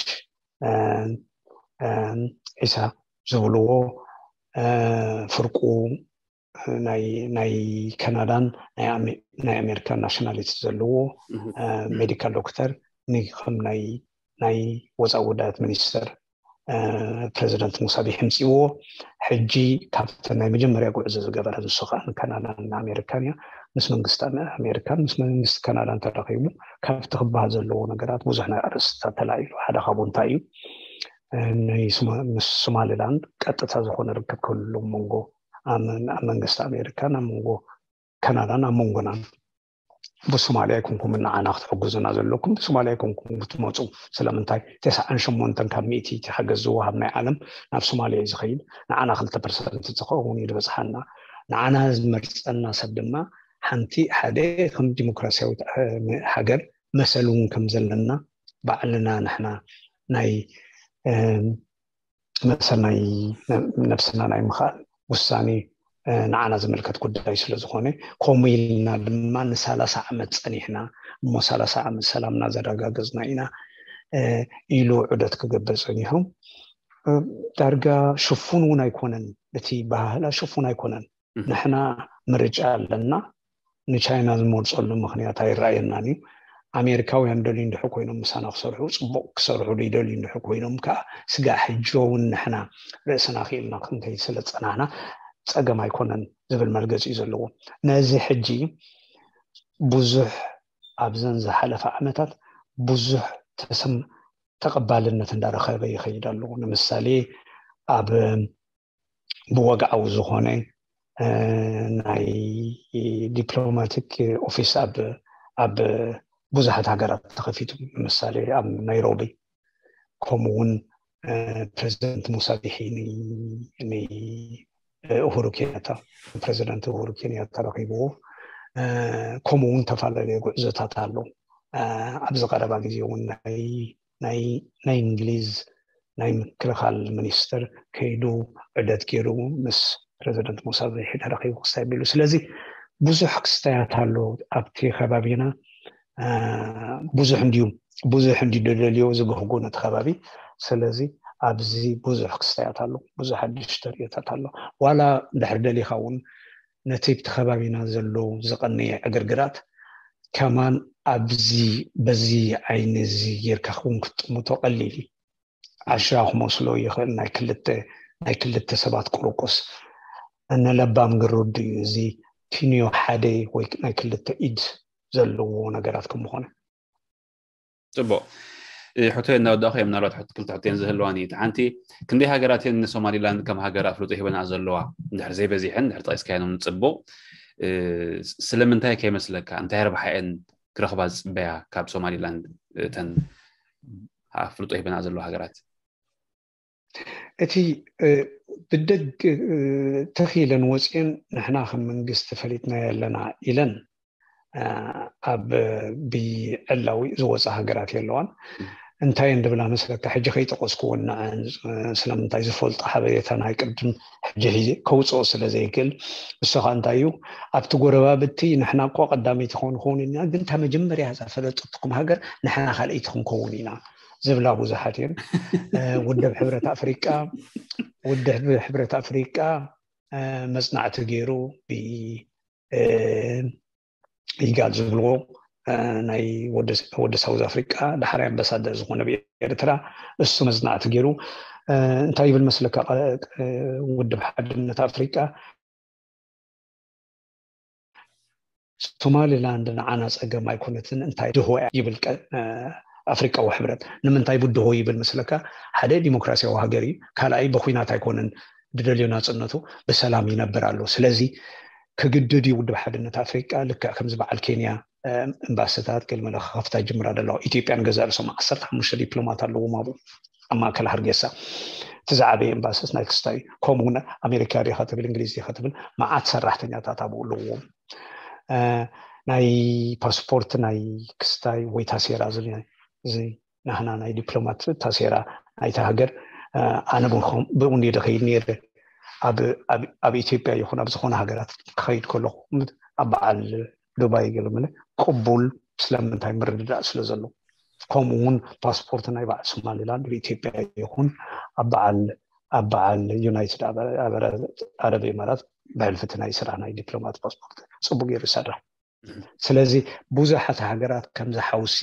ዒሳ ዝብልዎ ፍርቁ ናይ ካናዳን ናይ ኣሜሪካን ናሽናሊቲ ዘለዎ ሜዲካል ዶክተር ከም ናይ ወፃኢ ጉዳያት ሚኒስተር ፕረዚደንት ሙሳ ቢሒ ምፅእዎ። ሕጂ ካብተን ናይ መጀመርያ ጉዕዞ ዝገበረ ንሱ ከዓ ንካናዳን ንኣሜሪካን እያ። ምስ መንግስቲ ኣሜሪካን ምስ መንግስቲ ካናዳን ተራኺቡ ካብቲ ክበሃል ዘለዎ ነገራት ብዙሕ ናይ ኣርእስታት ተላዒሉ። ሓደ ካብኡ እንታይ እዩ ምስ ሶማሊላንድ ቀጥታ ዝኾነ ርክብ ክህሉ መንጎ ኣብ መንግስቲ ኣሜሪካን ኣብ መንጎ ካናዳን ኣብ መንጎናን ብሶማልያ ኣይኮንኩም ንዓና ክትሕግዙና ዘለኩም ብሶማልያ ኣይኮንኩም ክትመፁ ስለምንታይ ተስዓን ሸሞንተን ካብ ሚእቲ እቲ ሓገዝ ዝወሃብ ናይ ዓለም ናብ ሶማልያ እዩ ዝኸይድ ንዓና ክልተ ፐርሰንት ዝኸውን እዩ ዝበፅሓና ንዓና ዝመርፀና ሰብ ድማ ሓንቲ ሓደ ከም ዲሞክራሲያዊት ሃገር መሰል እውን ከም ዘለና ባዕልና ንሕና ናይ መሰል ናይ ነብስና ናይ ምኽኣል ውሳኔ ንዓና ዝምልከት ጉዳይ ስለ ዝኾነ ከምኡ ኢልና ድማ ንሳላሳ ዓመት ፀኒሕና እሞ ሳላሳ ዓመት ሰላምና ዘረጋገፅና ኢና ኢሉ ዑደት ክገብር ፀኒሑ ዳርጋ ሽፉን እውን ኣይኮነን እቲ ባህላ ሽፉን ኣይኮነን ንሕና ምርጫ ኣለና ንቻይና ዝመርፀሉ ምኽንያት ኣይረኣየናን እዩ ኣሜሪካውያን ደልዩ እንድሕር ኮይኖም ምሳና ክሰርሑ ፅቡቅ ክሰርሑ ዘይደልዩ እንድሕር ኮይኖም ከዓ ስጋዕ ሕጂ እውን ንሕና ርእስና ክኢልና ክንከይድ ስለ ዝፀናሕና ፀገም ኣይኮነን ዝብል መርገፂ እዩ ዘለዎ ነዚ ሕጂ ብዙሕ ኣብዘን ዝሓለፈ ዓመታት ብዙሕ ተሰም ተቐባልነት እንዳረኸበ ይኸይድ ኣለዎ ንምሳሌ ኣብ ብወግዓዊ ዝኾነ ናይ ዲፕሎማቲክ ኦፊስ ኣብ ኣብ ብዙሓት ሃገራት ተኸፊቱ። ንምሳሌ ኣብ ናይሮቢ፣ ከምኡ እውን ፕሬዚደንት ሙሳ ቢሒ ንኡሁሩ ኬንያታ፣ ፕሬዚደንት ኡሁሩ ኬንያታ ረኺብዎ። ከምኡ እውን ተፈላለየ ጉዕዞታት ኣሎ። ኣብዚ ቀረባ ግዜ እውን ናይ እንግሊዝ ናይ ምክልኻል ሚኒስትር ከይዱ ዕደት ገይሩ ምስ ፕሬዚደንት ሙሳ ቢሒ ተረኺቡ ክስታይ ኣቢሉ። ስለዚ ብዙሕ ክስታያት ኣሎ ኣብቲ ከባቢና። ብዙሕ እንድዩ ብዙሕ እንድዩ ደደልዮ ዝግህጎ ነቲ ከባቢ። ስለዚ ኣብዚ ብዙሕ ክስታያት ኣሎ፣ ብዙሕ ሓድሽ ተርእዮታት ኣሎ። ዋላ ድሕር ደሊኻ እውን ነቲ ኣብቲ ከባቢና ዘሎ ዝቐነየ ዕግርግራት ከማን ኣብዚ በዚ ዓይኒ እዚ ጌርካ ክውን ክትጥምቶ ቀሊል እዩ። ዓሻ ክመስሎ ይኽእል፣ ናይ ክልተ ናይ ክልተ ሰባት ቁርቁስ። እነ ለባም ግሩድ እዩ እዚ ኪንዮ ሓደ ወይ ናይ ክልተ ኢድ ዘለዎ ነገራት ከም ምኾነ። ፅቡቅ። ሕቶ እናወዳእኩ እዮም። ምናልባት ክልተ ሕቶን ዝህልዋኒ፣ እቲ ሓንቲ ክንደይ ሃገራት እየን ንሶማሊላንድ ከም ሃገር ኣፍልጦ ሂበና ዘለዋ እንድሕር ዘይበዚሐን እንድሕር ጠቂስካየን እውን ፅቡቅ። ስለምንታይ ከይመስለካ እንታይ ረብሓ እየን ክረኽባ ዝፅበያ ካብ ሶማሊላንድ እተን ኣፍልጦ ሂበና ዘለዋ ሃገራት? እቲ ብደግ ተኺለን ወፅኤን ንሕና ከም መንግስቲ ፈሊጥና ኣለና ኢለን ኣብ ብዕላዊ ዝወፃ ሃገራት የለዋን። እንታይ እንድብላ መስለካ፣ ሕጂ ከይጠቀስኩ ወናዐን ስለምንታይ ዝፈልጦ ሓበሬታ ናይ ቅድም ሕጂ ሒዜ ከውፅኦ ስለ ዘይክእል፣ እሱ ከዓ እንታይ እዩ፣ ኣብቲ ጎረባብቲ ንሕና እኮ ቀዳመይቲ ክንከውን ኢና፣ ግን እታ መጀመርያ እዛ ፈለጠትኩም ሃገር ንሕና ካልኣይቲ ክንከውን ኢና ዝብላ ብዙሓት እየን። ውድብ ሕብረት ኣፍሪቃ ውድብ ሕብረት ኣፍሪቃ መፅናዕቲ ገይሩ ብ ኢጋድ ዝብልዎ ናይ ወዲ ሳውዝ ኣፍሪቃ ዳሕራይ ኣምባሳደር ዝኾነ ብኤርትራ እሱ መፅናዕቲ ገይሩ እንታይ ይብል መስለካ? ውድብ ሓድነት ኣፍሪቃ ሶማሊላንድ ንዓና ፀገም ኣይኮነትን፣ እንታይ ድሆ እያ ይብል ኣፍሪቃዊ ሕብረት። ንምንታይ ብድሆ ይብል መስለካ? ሓደ ዲሞክራሲያዊ ሃገር እዩ፣ ካልኣይ ብኩናት ኣይኮነን ድደልዮ ናፅነቱ፣ ብሰላም ይነብር ኣሎ። ስለዚ ክግድድ እዩ ውድብ ሓድነት ኣፍሪቃ፣ ልክዕ ከምዚ በዓል ኬንያ ኤምባስታት ገለመለ ክኸፍታ ጅምራ ዘለዋ። ኢትዮጵያን ገዛእ ርእሶም ዓሰርተ ሓሙሽተ ዲፕሎማት ኣለዎም ኣብኡ ኣብ ማእከል ሃርጌሳ። እቲ ዝዓበየ ኤምባስስ ናይ ክስታይ እዩ። ከምኡ እውን ኣሜሪካ ዲኻ ትብል እንግሊዝ ዲኻ ትብል መዓት ሰራሕተኛታት ኣብኡ ኣለዎም። ናይ ፓስፖርት ናይ ክስታይ ወይ ታሴራ እዚ ናህና ናይ ዲፕሎማት ታሴራ ናይቲ ሃገር ኣነ ብኡ እንደ ደኸይድ ነይረ። ኣብ ኢትዮጵያ ይኹን ኣብ ዝኾነ ሃገራት ክኸይድ ከለኹ ኣብ በዓል ዱባይ ገለመለ ቅቡል ስለምንታይ ምርድዳእ ስለ ዘሎ። ከምኡ እውን ፓስፖርት ናይ በዓል ሶማሊላንድ ብኢትዮጵያ ይኹን ኣብ በዓል ኣብ በዓል ዩናይትድ ኣረብ ኢማራት ብሕልፍቲ ናይ ስራሕ ናይ ዲፕሎማት ፓስፖርት ፅቡቅ ገይሩ ይሰርሕ። ስለዚ ብዙሓት ሃገራት ከምዚ ሓውሲ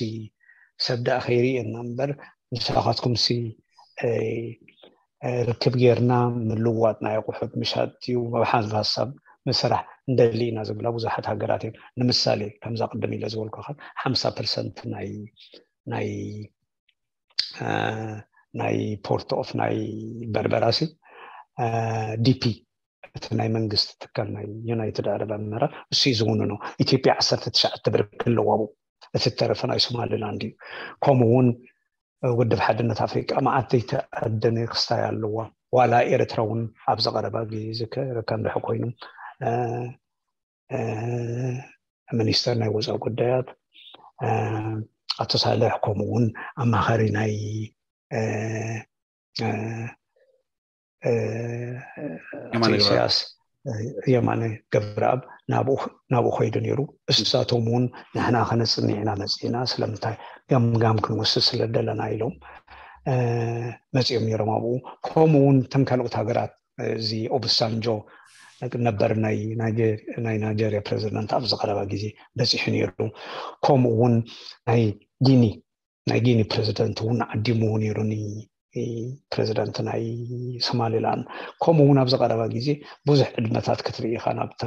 ሰብ ደኣ ከይርእየና እምበር ንስኻትኩምሲ ርክብ ጌርና ምልዋጥ ናይ ኣቑሑት ምሻጥ እዩ፣ መብሓዝ ሀሳብ ምስራሕ እንደሊ ኢና ዝብላ ብዙሓት ሃገራት እየን። ንምሳሌ ከምዛ ቅድም ኢለ ዝበልኩኻ ሓምሳ ፐርሰንት ናይ ናይ ናይ ፖርት ኦፍ ናይ በርበራሲ ዲፒ እቲ ናይ መንግስቲ ትካል ናይ ዩናይትድ ኣረብ ኣመራ እሱ እዩ ዝውንኖ። ኢትዮጵያ ዓሰርተ ትሽዓተ ብርክ ኣለዋ ብኡ፣ እቲ ተረፈ ናይ ሶማሊላንድ እዩ። ከምኡ እውን ውድብ ሓድነት ኣፍሪቃ መዓት ዘይተኣደነ ክስታይ ኣለዋ። ዋላ ኤርትራ እውን ኣብዚ ቀረባ ግዜ ዝከረካ እንድሕ ኮይኑ ሚኒስተር ናይ ወፃኢ ጉዳያት ኣቶ ሳልሕ ከምኡ እውን ኣማኻሪ ናይ ኣቶ ኢሳያስ የማነ ገብረኣብ ናብኡ ከይዱ ነይሩ። እሳቶም እውን ንሕና ከነፅንዕ ኢና መፂእና፣ ስለምንታይ ገምጋም ክንወስድ ስለ ደለና ኢሎም መፂኦም ነይሮም ኣብኡ። ከምኡ እውን እተን ካልኦት ሃገራት እዚ ኦባሳንጆ ነበር ናይ ናይጀርያ ፕሬዚደንት ኣብ ዝቀረባ ግዜ በፂሑ ነይሩ። ከምኡ እውን ናይ ጊኒ ናይ ጊኒ ፕሬዚደንት እውን ዓዲምዎ ነይሩ ፕሬዚደንት ናይ ሶማሊላንድ። ከምኡ እውን ኣብ ዝቀረባ ግዜ ብዙሕ ዕድመታት ክትርኢ ኢኻ ናብቲ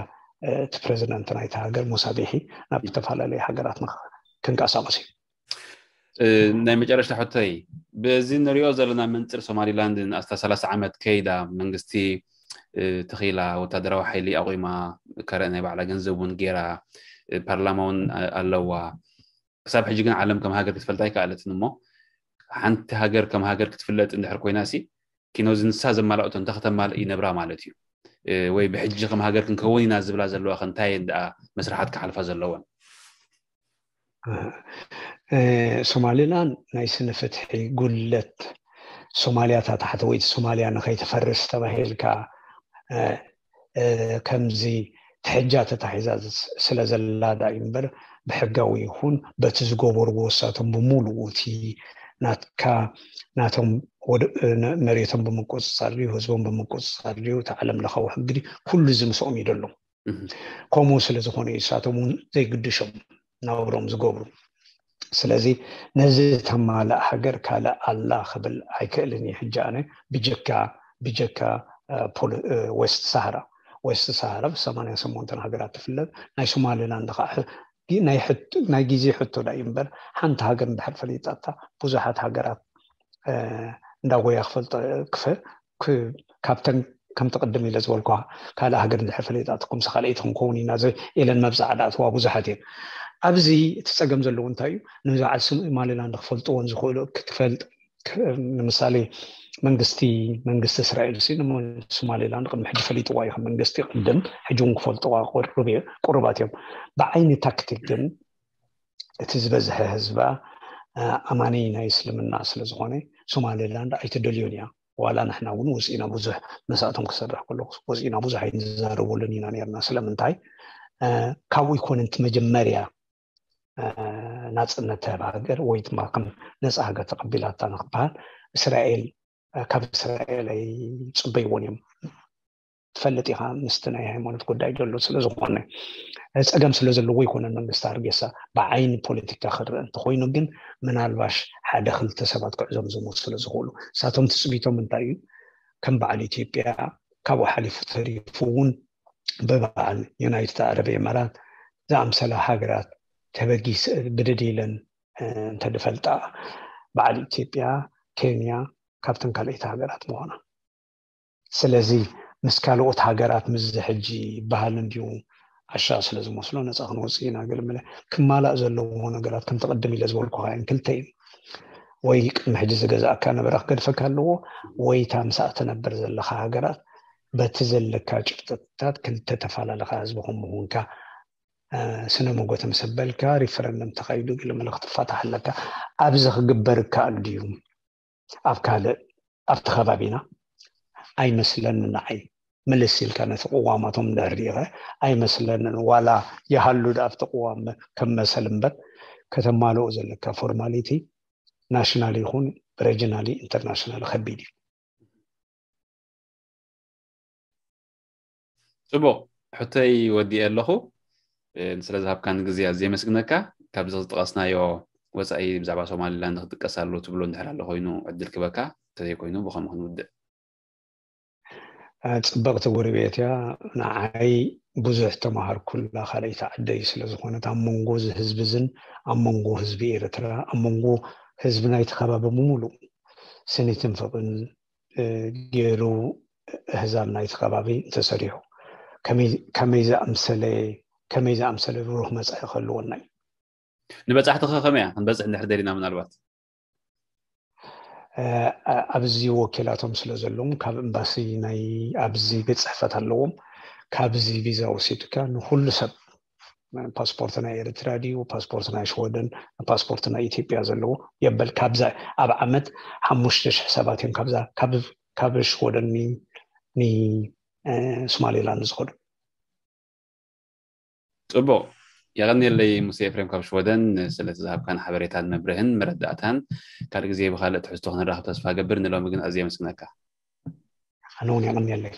እቲ ፕሬዚደንት ናይቲ ሃገር ሙሳ ቢሒ ናብ ዝተፈላለዩ ሃገራት ክንቀሳቀስ እዩ። ናይ መጨረሽታ ሕቶይ፣ በዚ ንሪኦ ዘለና መንፅር ሶማሊላንድ ንኣስታ ሰላሳ ዓመት ከይዳ መንግስቲ ተኺላ ወታደራዊ ሓይሊ ኣቑማ ከረእ ናይ ባዕላ ገንዘብ እውን ገይራ እ፣ ፓርላማ እውን ኣ-፣ ኣለዋ። ክሳብ ሕጂ ግን ዓለም ከም ሃገር ክትፈልጥ ኣይከኣለትን። እሞ ሓንቲ ሃገር ከም ሃገር ክትፍለጥ እንድሕር ኮይና ሲ፣ ኪኖዚ ንሳ ዘማላእቶ እንተ ከተማልእ ይነብራ ማለት እዩ። እ፣ ወይ ብሕጂ ከም ሃገር ክንከውን ኢና ዝብላ ዘለዋ ከ እንታይ እየን ደኣ መስርሓት ክሓልፋ ዘለወን? እ፣ ሶማሌላንድ ናይ ስነ ፍትሒ ጉለት፣ ሶማልያ እታ ታሕተወይቲ ሶማልያ ንኸይትፈርስ ተባሂልካ፣ እ፣ እ፣ ከምዚ ትሕጃ ተታሒዛ ስ-፣ ስለ ዘላ ዳ እዩ እምበር፣ ብሕጋዊ ይኹን በቲ ዝገበርዎ እሳቶም ብምሉኡ እቲ ናትካ፣ ናቶም ወደ-፣ እ፣ ነ-፣ መሬቶም ብምቁፅፃር ድዩ፣ ህዝቦም ብምቁፅፃር ድዩ፣ እቲ ዓለም ለኻዊ ሕጊ ድዩ፣ ኩሉ እዚ ምስኦም እዩ ዘሎ። እህ። ከምኡ ስለ ዝኾነ እዩ እሳቶም እውን ዘይግድሾም ናብሮም ዝገብሩ። ስለዚ ነዚ ተማልእ ሃገር ካልእ ኣላ ክብል ኣይክእልን እዩ። ሕጂ ኣነ ብጀካ፣ ብጀካ፣ እ፣ ፖሊ-፣ እ፣ ዌስት ሳሃራ፣ ዌስት ሳሃራ ብ ሰማንያ ሸሞንተ ሃገራት ትፍለጥ። ናይ ሶማሌላንድ ከዓ ሕ-፣ ጊ-፣ ናይ ሕት-፣ ናይ ግዜ ሕቶ ዳ እዩ እምበር፣ ሓንቲ ሃገር እንድሕር ፈሊጣታ ብዙሓት ሃገራት፣ እ፣ እንዳጎያ ክፈልጦ፣ ክፈ-፣ ክ-፣ ካብተን ከምቲ ቅድም ኢለ ዝበልኳ ካልእ ሃገር እንድሕር ፈሊጣትኩም፣ ሳ ካልኣይቲ ክንከውን ኢና፣ ዘ-፣ ኢለን መብዛዓ ዳእትዋ ብዙሓት እየን። ኣብዚ እቲ ጸገም ዘለዎ እንታይ እዩ? ንበዓል ሶማሌላንድ ክፈልጥዎን ዝኽእሉ ክትፈልጥ፣ ክ-፣ ንምሳሌ መንግስቲ፣ መንግስቲ እስራኤል ሲ ንሞ-፣ ሶማሌላንድ ቅድሚ ሕጂ ፈሊጥዋ እዩ፣ ከም መንግስቲ ቅድም፣ ሕጂ እውን ክፈልጥዋ ቅሩብ እየ-፣ ቅሩባት እዮም። ብዓይኒ ታክቲክ ግን እቲ ዝበዝሐ ህዝባ፣ እ፣ ኣማኒ ናይ እስልምና ስለ ዝኾነ ሶማሌላንድ ኣይትደልዮን እያ። ዋላ ንሕና እውን ወፂና ብዙሕ መሳእቶም ክሰርሕ ከለኹ ወፂና ብዙሕ ኣይንዛረበሉን ኢና ነርና። ስለምንታይ? እ፣ ካብኡ ይኮነ እቲ መጀመርያ፣ እ፣ ናፅነት ተህብ ሃገር ወይ ድማ ከም ነፃ ሃገር ተቐቢላታ ንክበሃል እስራኤል፣ እ፣ ካብ እስራኤል ኣይፅበይዎን እዮም። ትፈልጥ ኢኻ፣ ምስቲ ናይ ሃይማኖት ጉዳይ ዘሎ ስለ ዝኾነ፣ እ፣ ፀገም ስለ ዘለዎ ይኮነን መንግስቲ ሃርጌሳ ብዓይኒ ፖለቲካ ክረአ እንተኮይኑ፣ ግን ምናልባሽ ሓደ ክልተ ሰባት ክዕዘምዝሙ ስለ ዝኽእሉ፣ እሳቶም ትፅቢቶም እንታይ እዩ? ከም በዓል ኢትዮጵያ ካብኡ ሓሊፉ ተሪፉ እውን ብበዓል ዩናይትድ ዓረብ ኤማራት ዝኣምሰላ ሃገራት ተበጊስ ብድድ ኢለን፣ እ፣ እንተድፈልጣ በዓል ኢትዮጵያ፣ ኬንያ ካብተን ካልኦት ሃገራት ምዃና። ስለዚ ምስ ካልኦት ሃገራት ምስዚ ሕጂ ይበሃል እንድዩ ዓሻ ስለ ዝመስሎ ነፃ ክንወፅእ ኢና። ገለመለ ክማላእ ዘለዎ ነገራት ከምቲ ቅድም ኢለ ዝበልኩኻ እየን ክልተ እዩ። ወይ ቅድሚ ሕጂ ዝገዛእካ ነበረ ክገድፈካ ኣለዎ፣ ወይ እታ ምስኣ ትነብር ዘለኻ ሃገራት በቲ ዘለካ ጭብጥታት ክልተ ተፈላለኻ ህዝቢ ከም ምኹንካ፣ እ፣ ስነ መጎተ ምስ ኣበልካ ሪፈረንደም ተኻይዱ ገለመለ ክትፋታሕ ኣለካ። ኣብዚ ክግበር ይከኣል ድዩ? ኣብ ካልእ ኣብቲ ከባቢና ኣይመስለንን። ንዓይ ምልስ ኢልካ ነቲ ቅዋማቶም እንድሕር ርኢኸ ኣይመስለንን። ዋላ ይሃሉ ዳ ኣብቲ ቅዋም ከም መሰል እምበር ከተማልኦ ዘለካ ፎርማሊቲ ናሽናል ይኹን ሬጂናሊ ኢንተርናሽናል ከቢድ እዩ። ጽቡቕ፣ ሕቶይ ወዲኤ ኣለኹ። እ፣ ስለ ዝሃብካኒ ግዜ ኣዝየ የመስግነካ። ካብዚ ዝጠቐስናዮ ወጻኢ ብዛዕባ ሶማሊላንድ ክጥቀስ ኣሎ ትብሎ እንድሕር ኣሎ ኮይኑ ዕድል ክበካ፣ እንተዘይኮይኑ ብኸምኡ ክንውድእ። እ፣ ጽብቕቲ ጎረቤት እያ። ንዓይ ብዙሕ ተማሃርኩላ ካልኣይቲ ዓደይ ስለ ዝኾነት፣ ኣብ መንጎ እዚ ህዝቢ እዝን ኣብ መንጎ ህዝቢ ኤርትራ፣ ኣብ መንጎ ህዝቢ ናይቲ ከባቢ ብምሉእ ስኒትን ፍቕን፣ እ፣ ገይሩ ኣህዛብ ናይቲ ከባቢ እንተሰሪሑ፣ ከመይ፣ ከመይ ዝኣምሰለ፣ ከመይ ዝኣምሰለ ብሩህ መጻኢ ክህልወና እዩ። ንበጻሕቲ ከ ከመይ እያ? ክንበጽሕ እንድሕር ደሊና ምናልባት። እ፣ ኣ-፣ ኣብዚ ወኪላቶም ስለ ዘለዎም፣ ካብ ኤምባሲ ናይ ኣብዚ ቤት ጽሕፈት ኣለዎም። ካብዚ ቪዛ ወሲድካ ንኹሉ ሰብ፣ ፓስፖርት ናይ ኤርትራ ድዩ፣ ፓስፖርት ናይ ሽወደን፣ ፓስፖርት ናይ ኢትዮጵያ ዘለዎ የበል። ካብዛ ኣብ ዓመት ሓሙሽተ ሽሕ ሰባት እዮም ካብዛ፣ ካብ፣ ካብ ሽወደን ኒ-፣ ኒ-፣ እ፣ ሶማሌላንድ ዝኸዱ። ጽቡቕ። የቐንየለይ ሙሴ ኤፍሬም ካብ ሽወደን፣ ስለቲ ዝሃብካን ሓበሬታን መብርህን መረዳእታን። ካልእ ግዜ ብኻልእ ትሕዝቶ ክንራኸብ ተስፋ ገብር። ንሎሚ ግን ኣዝየ የመስግነካ። ኣነ እውን የቐንየለይ።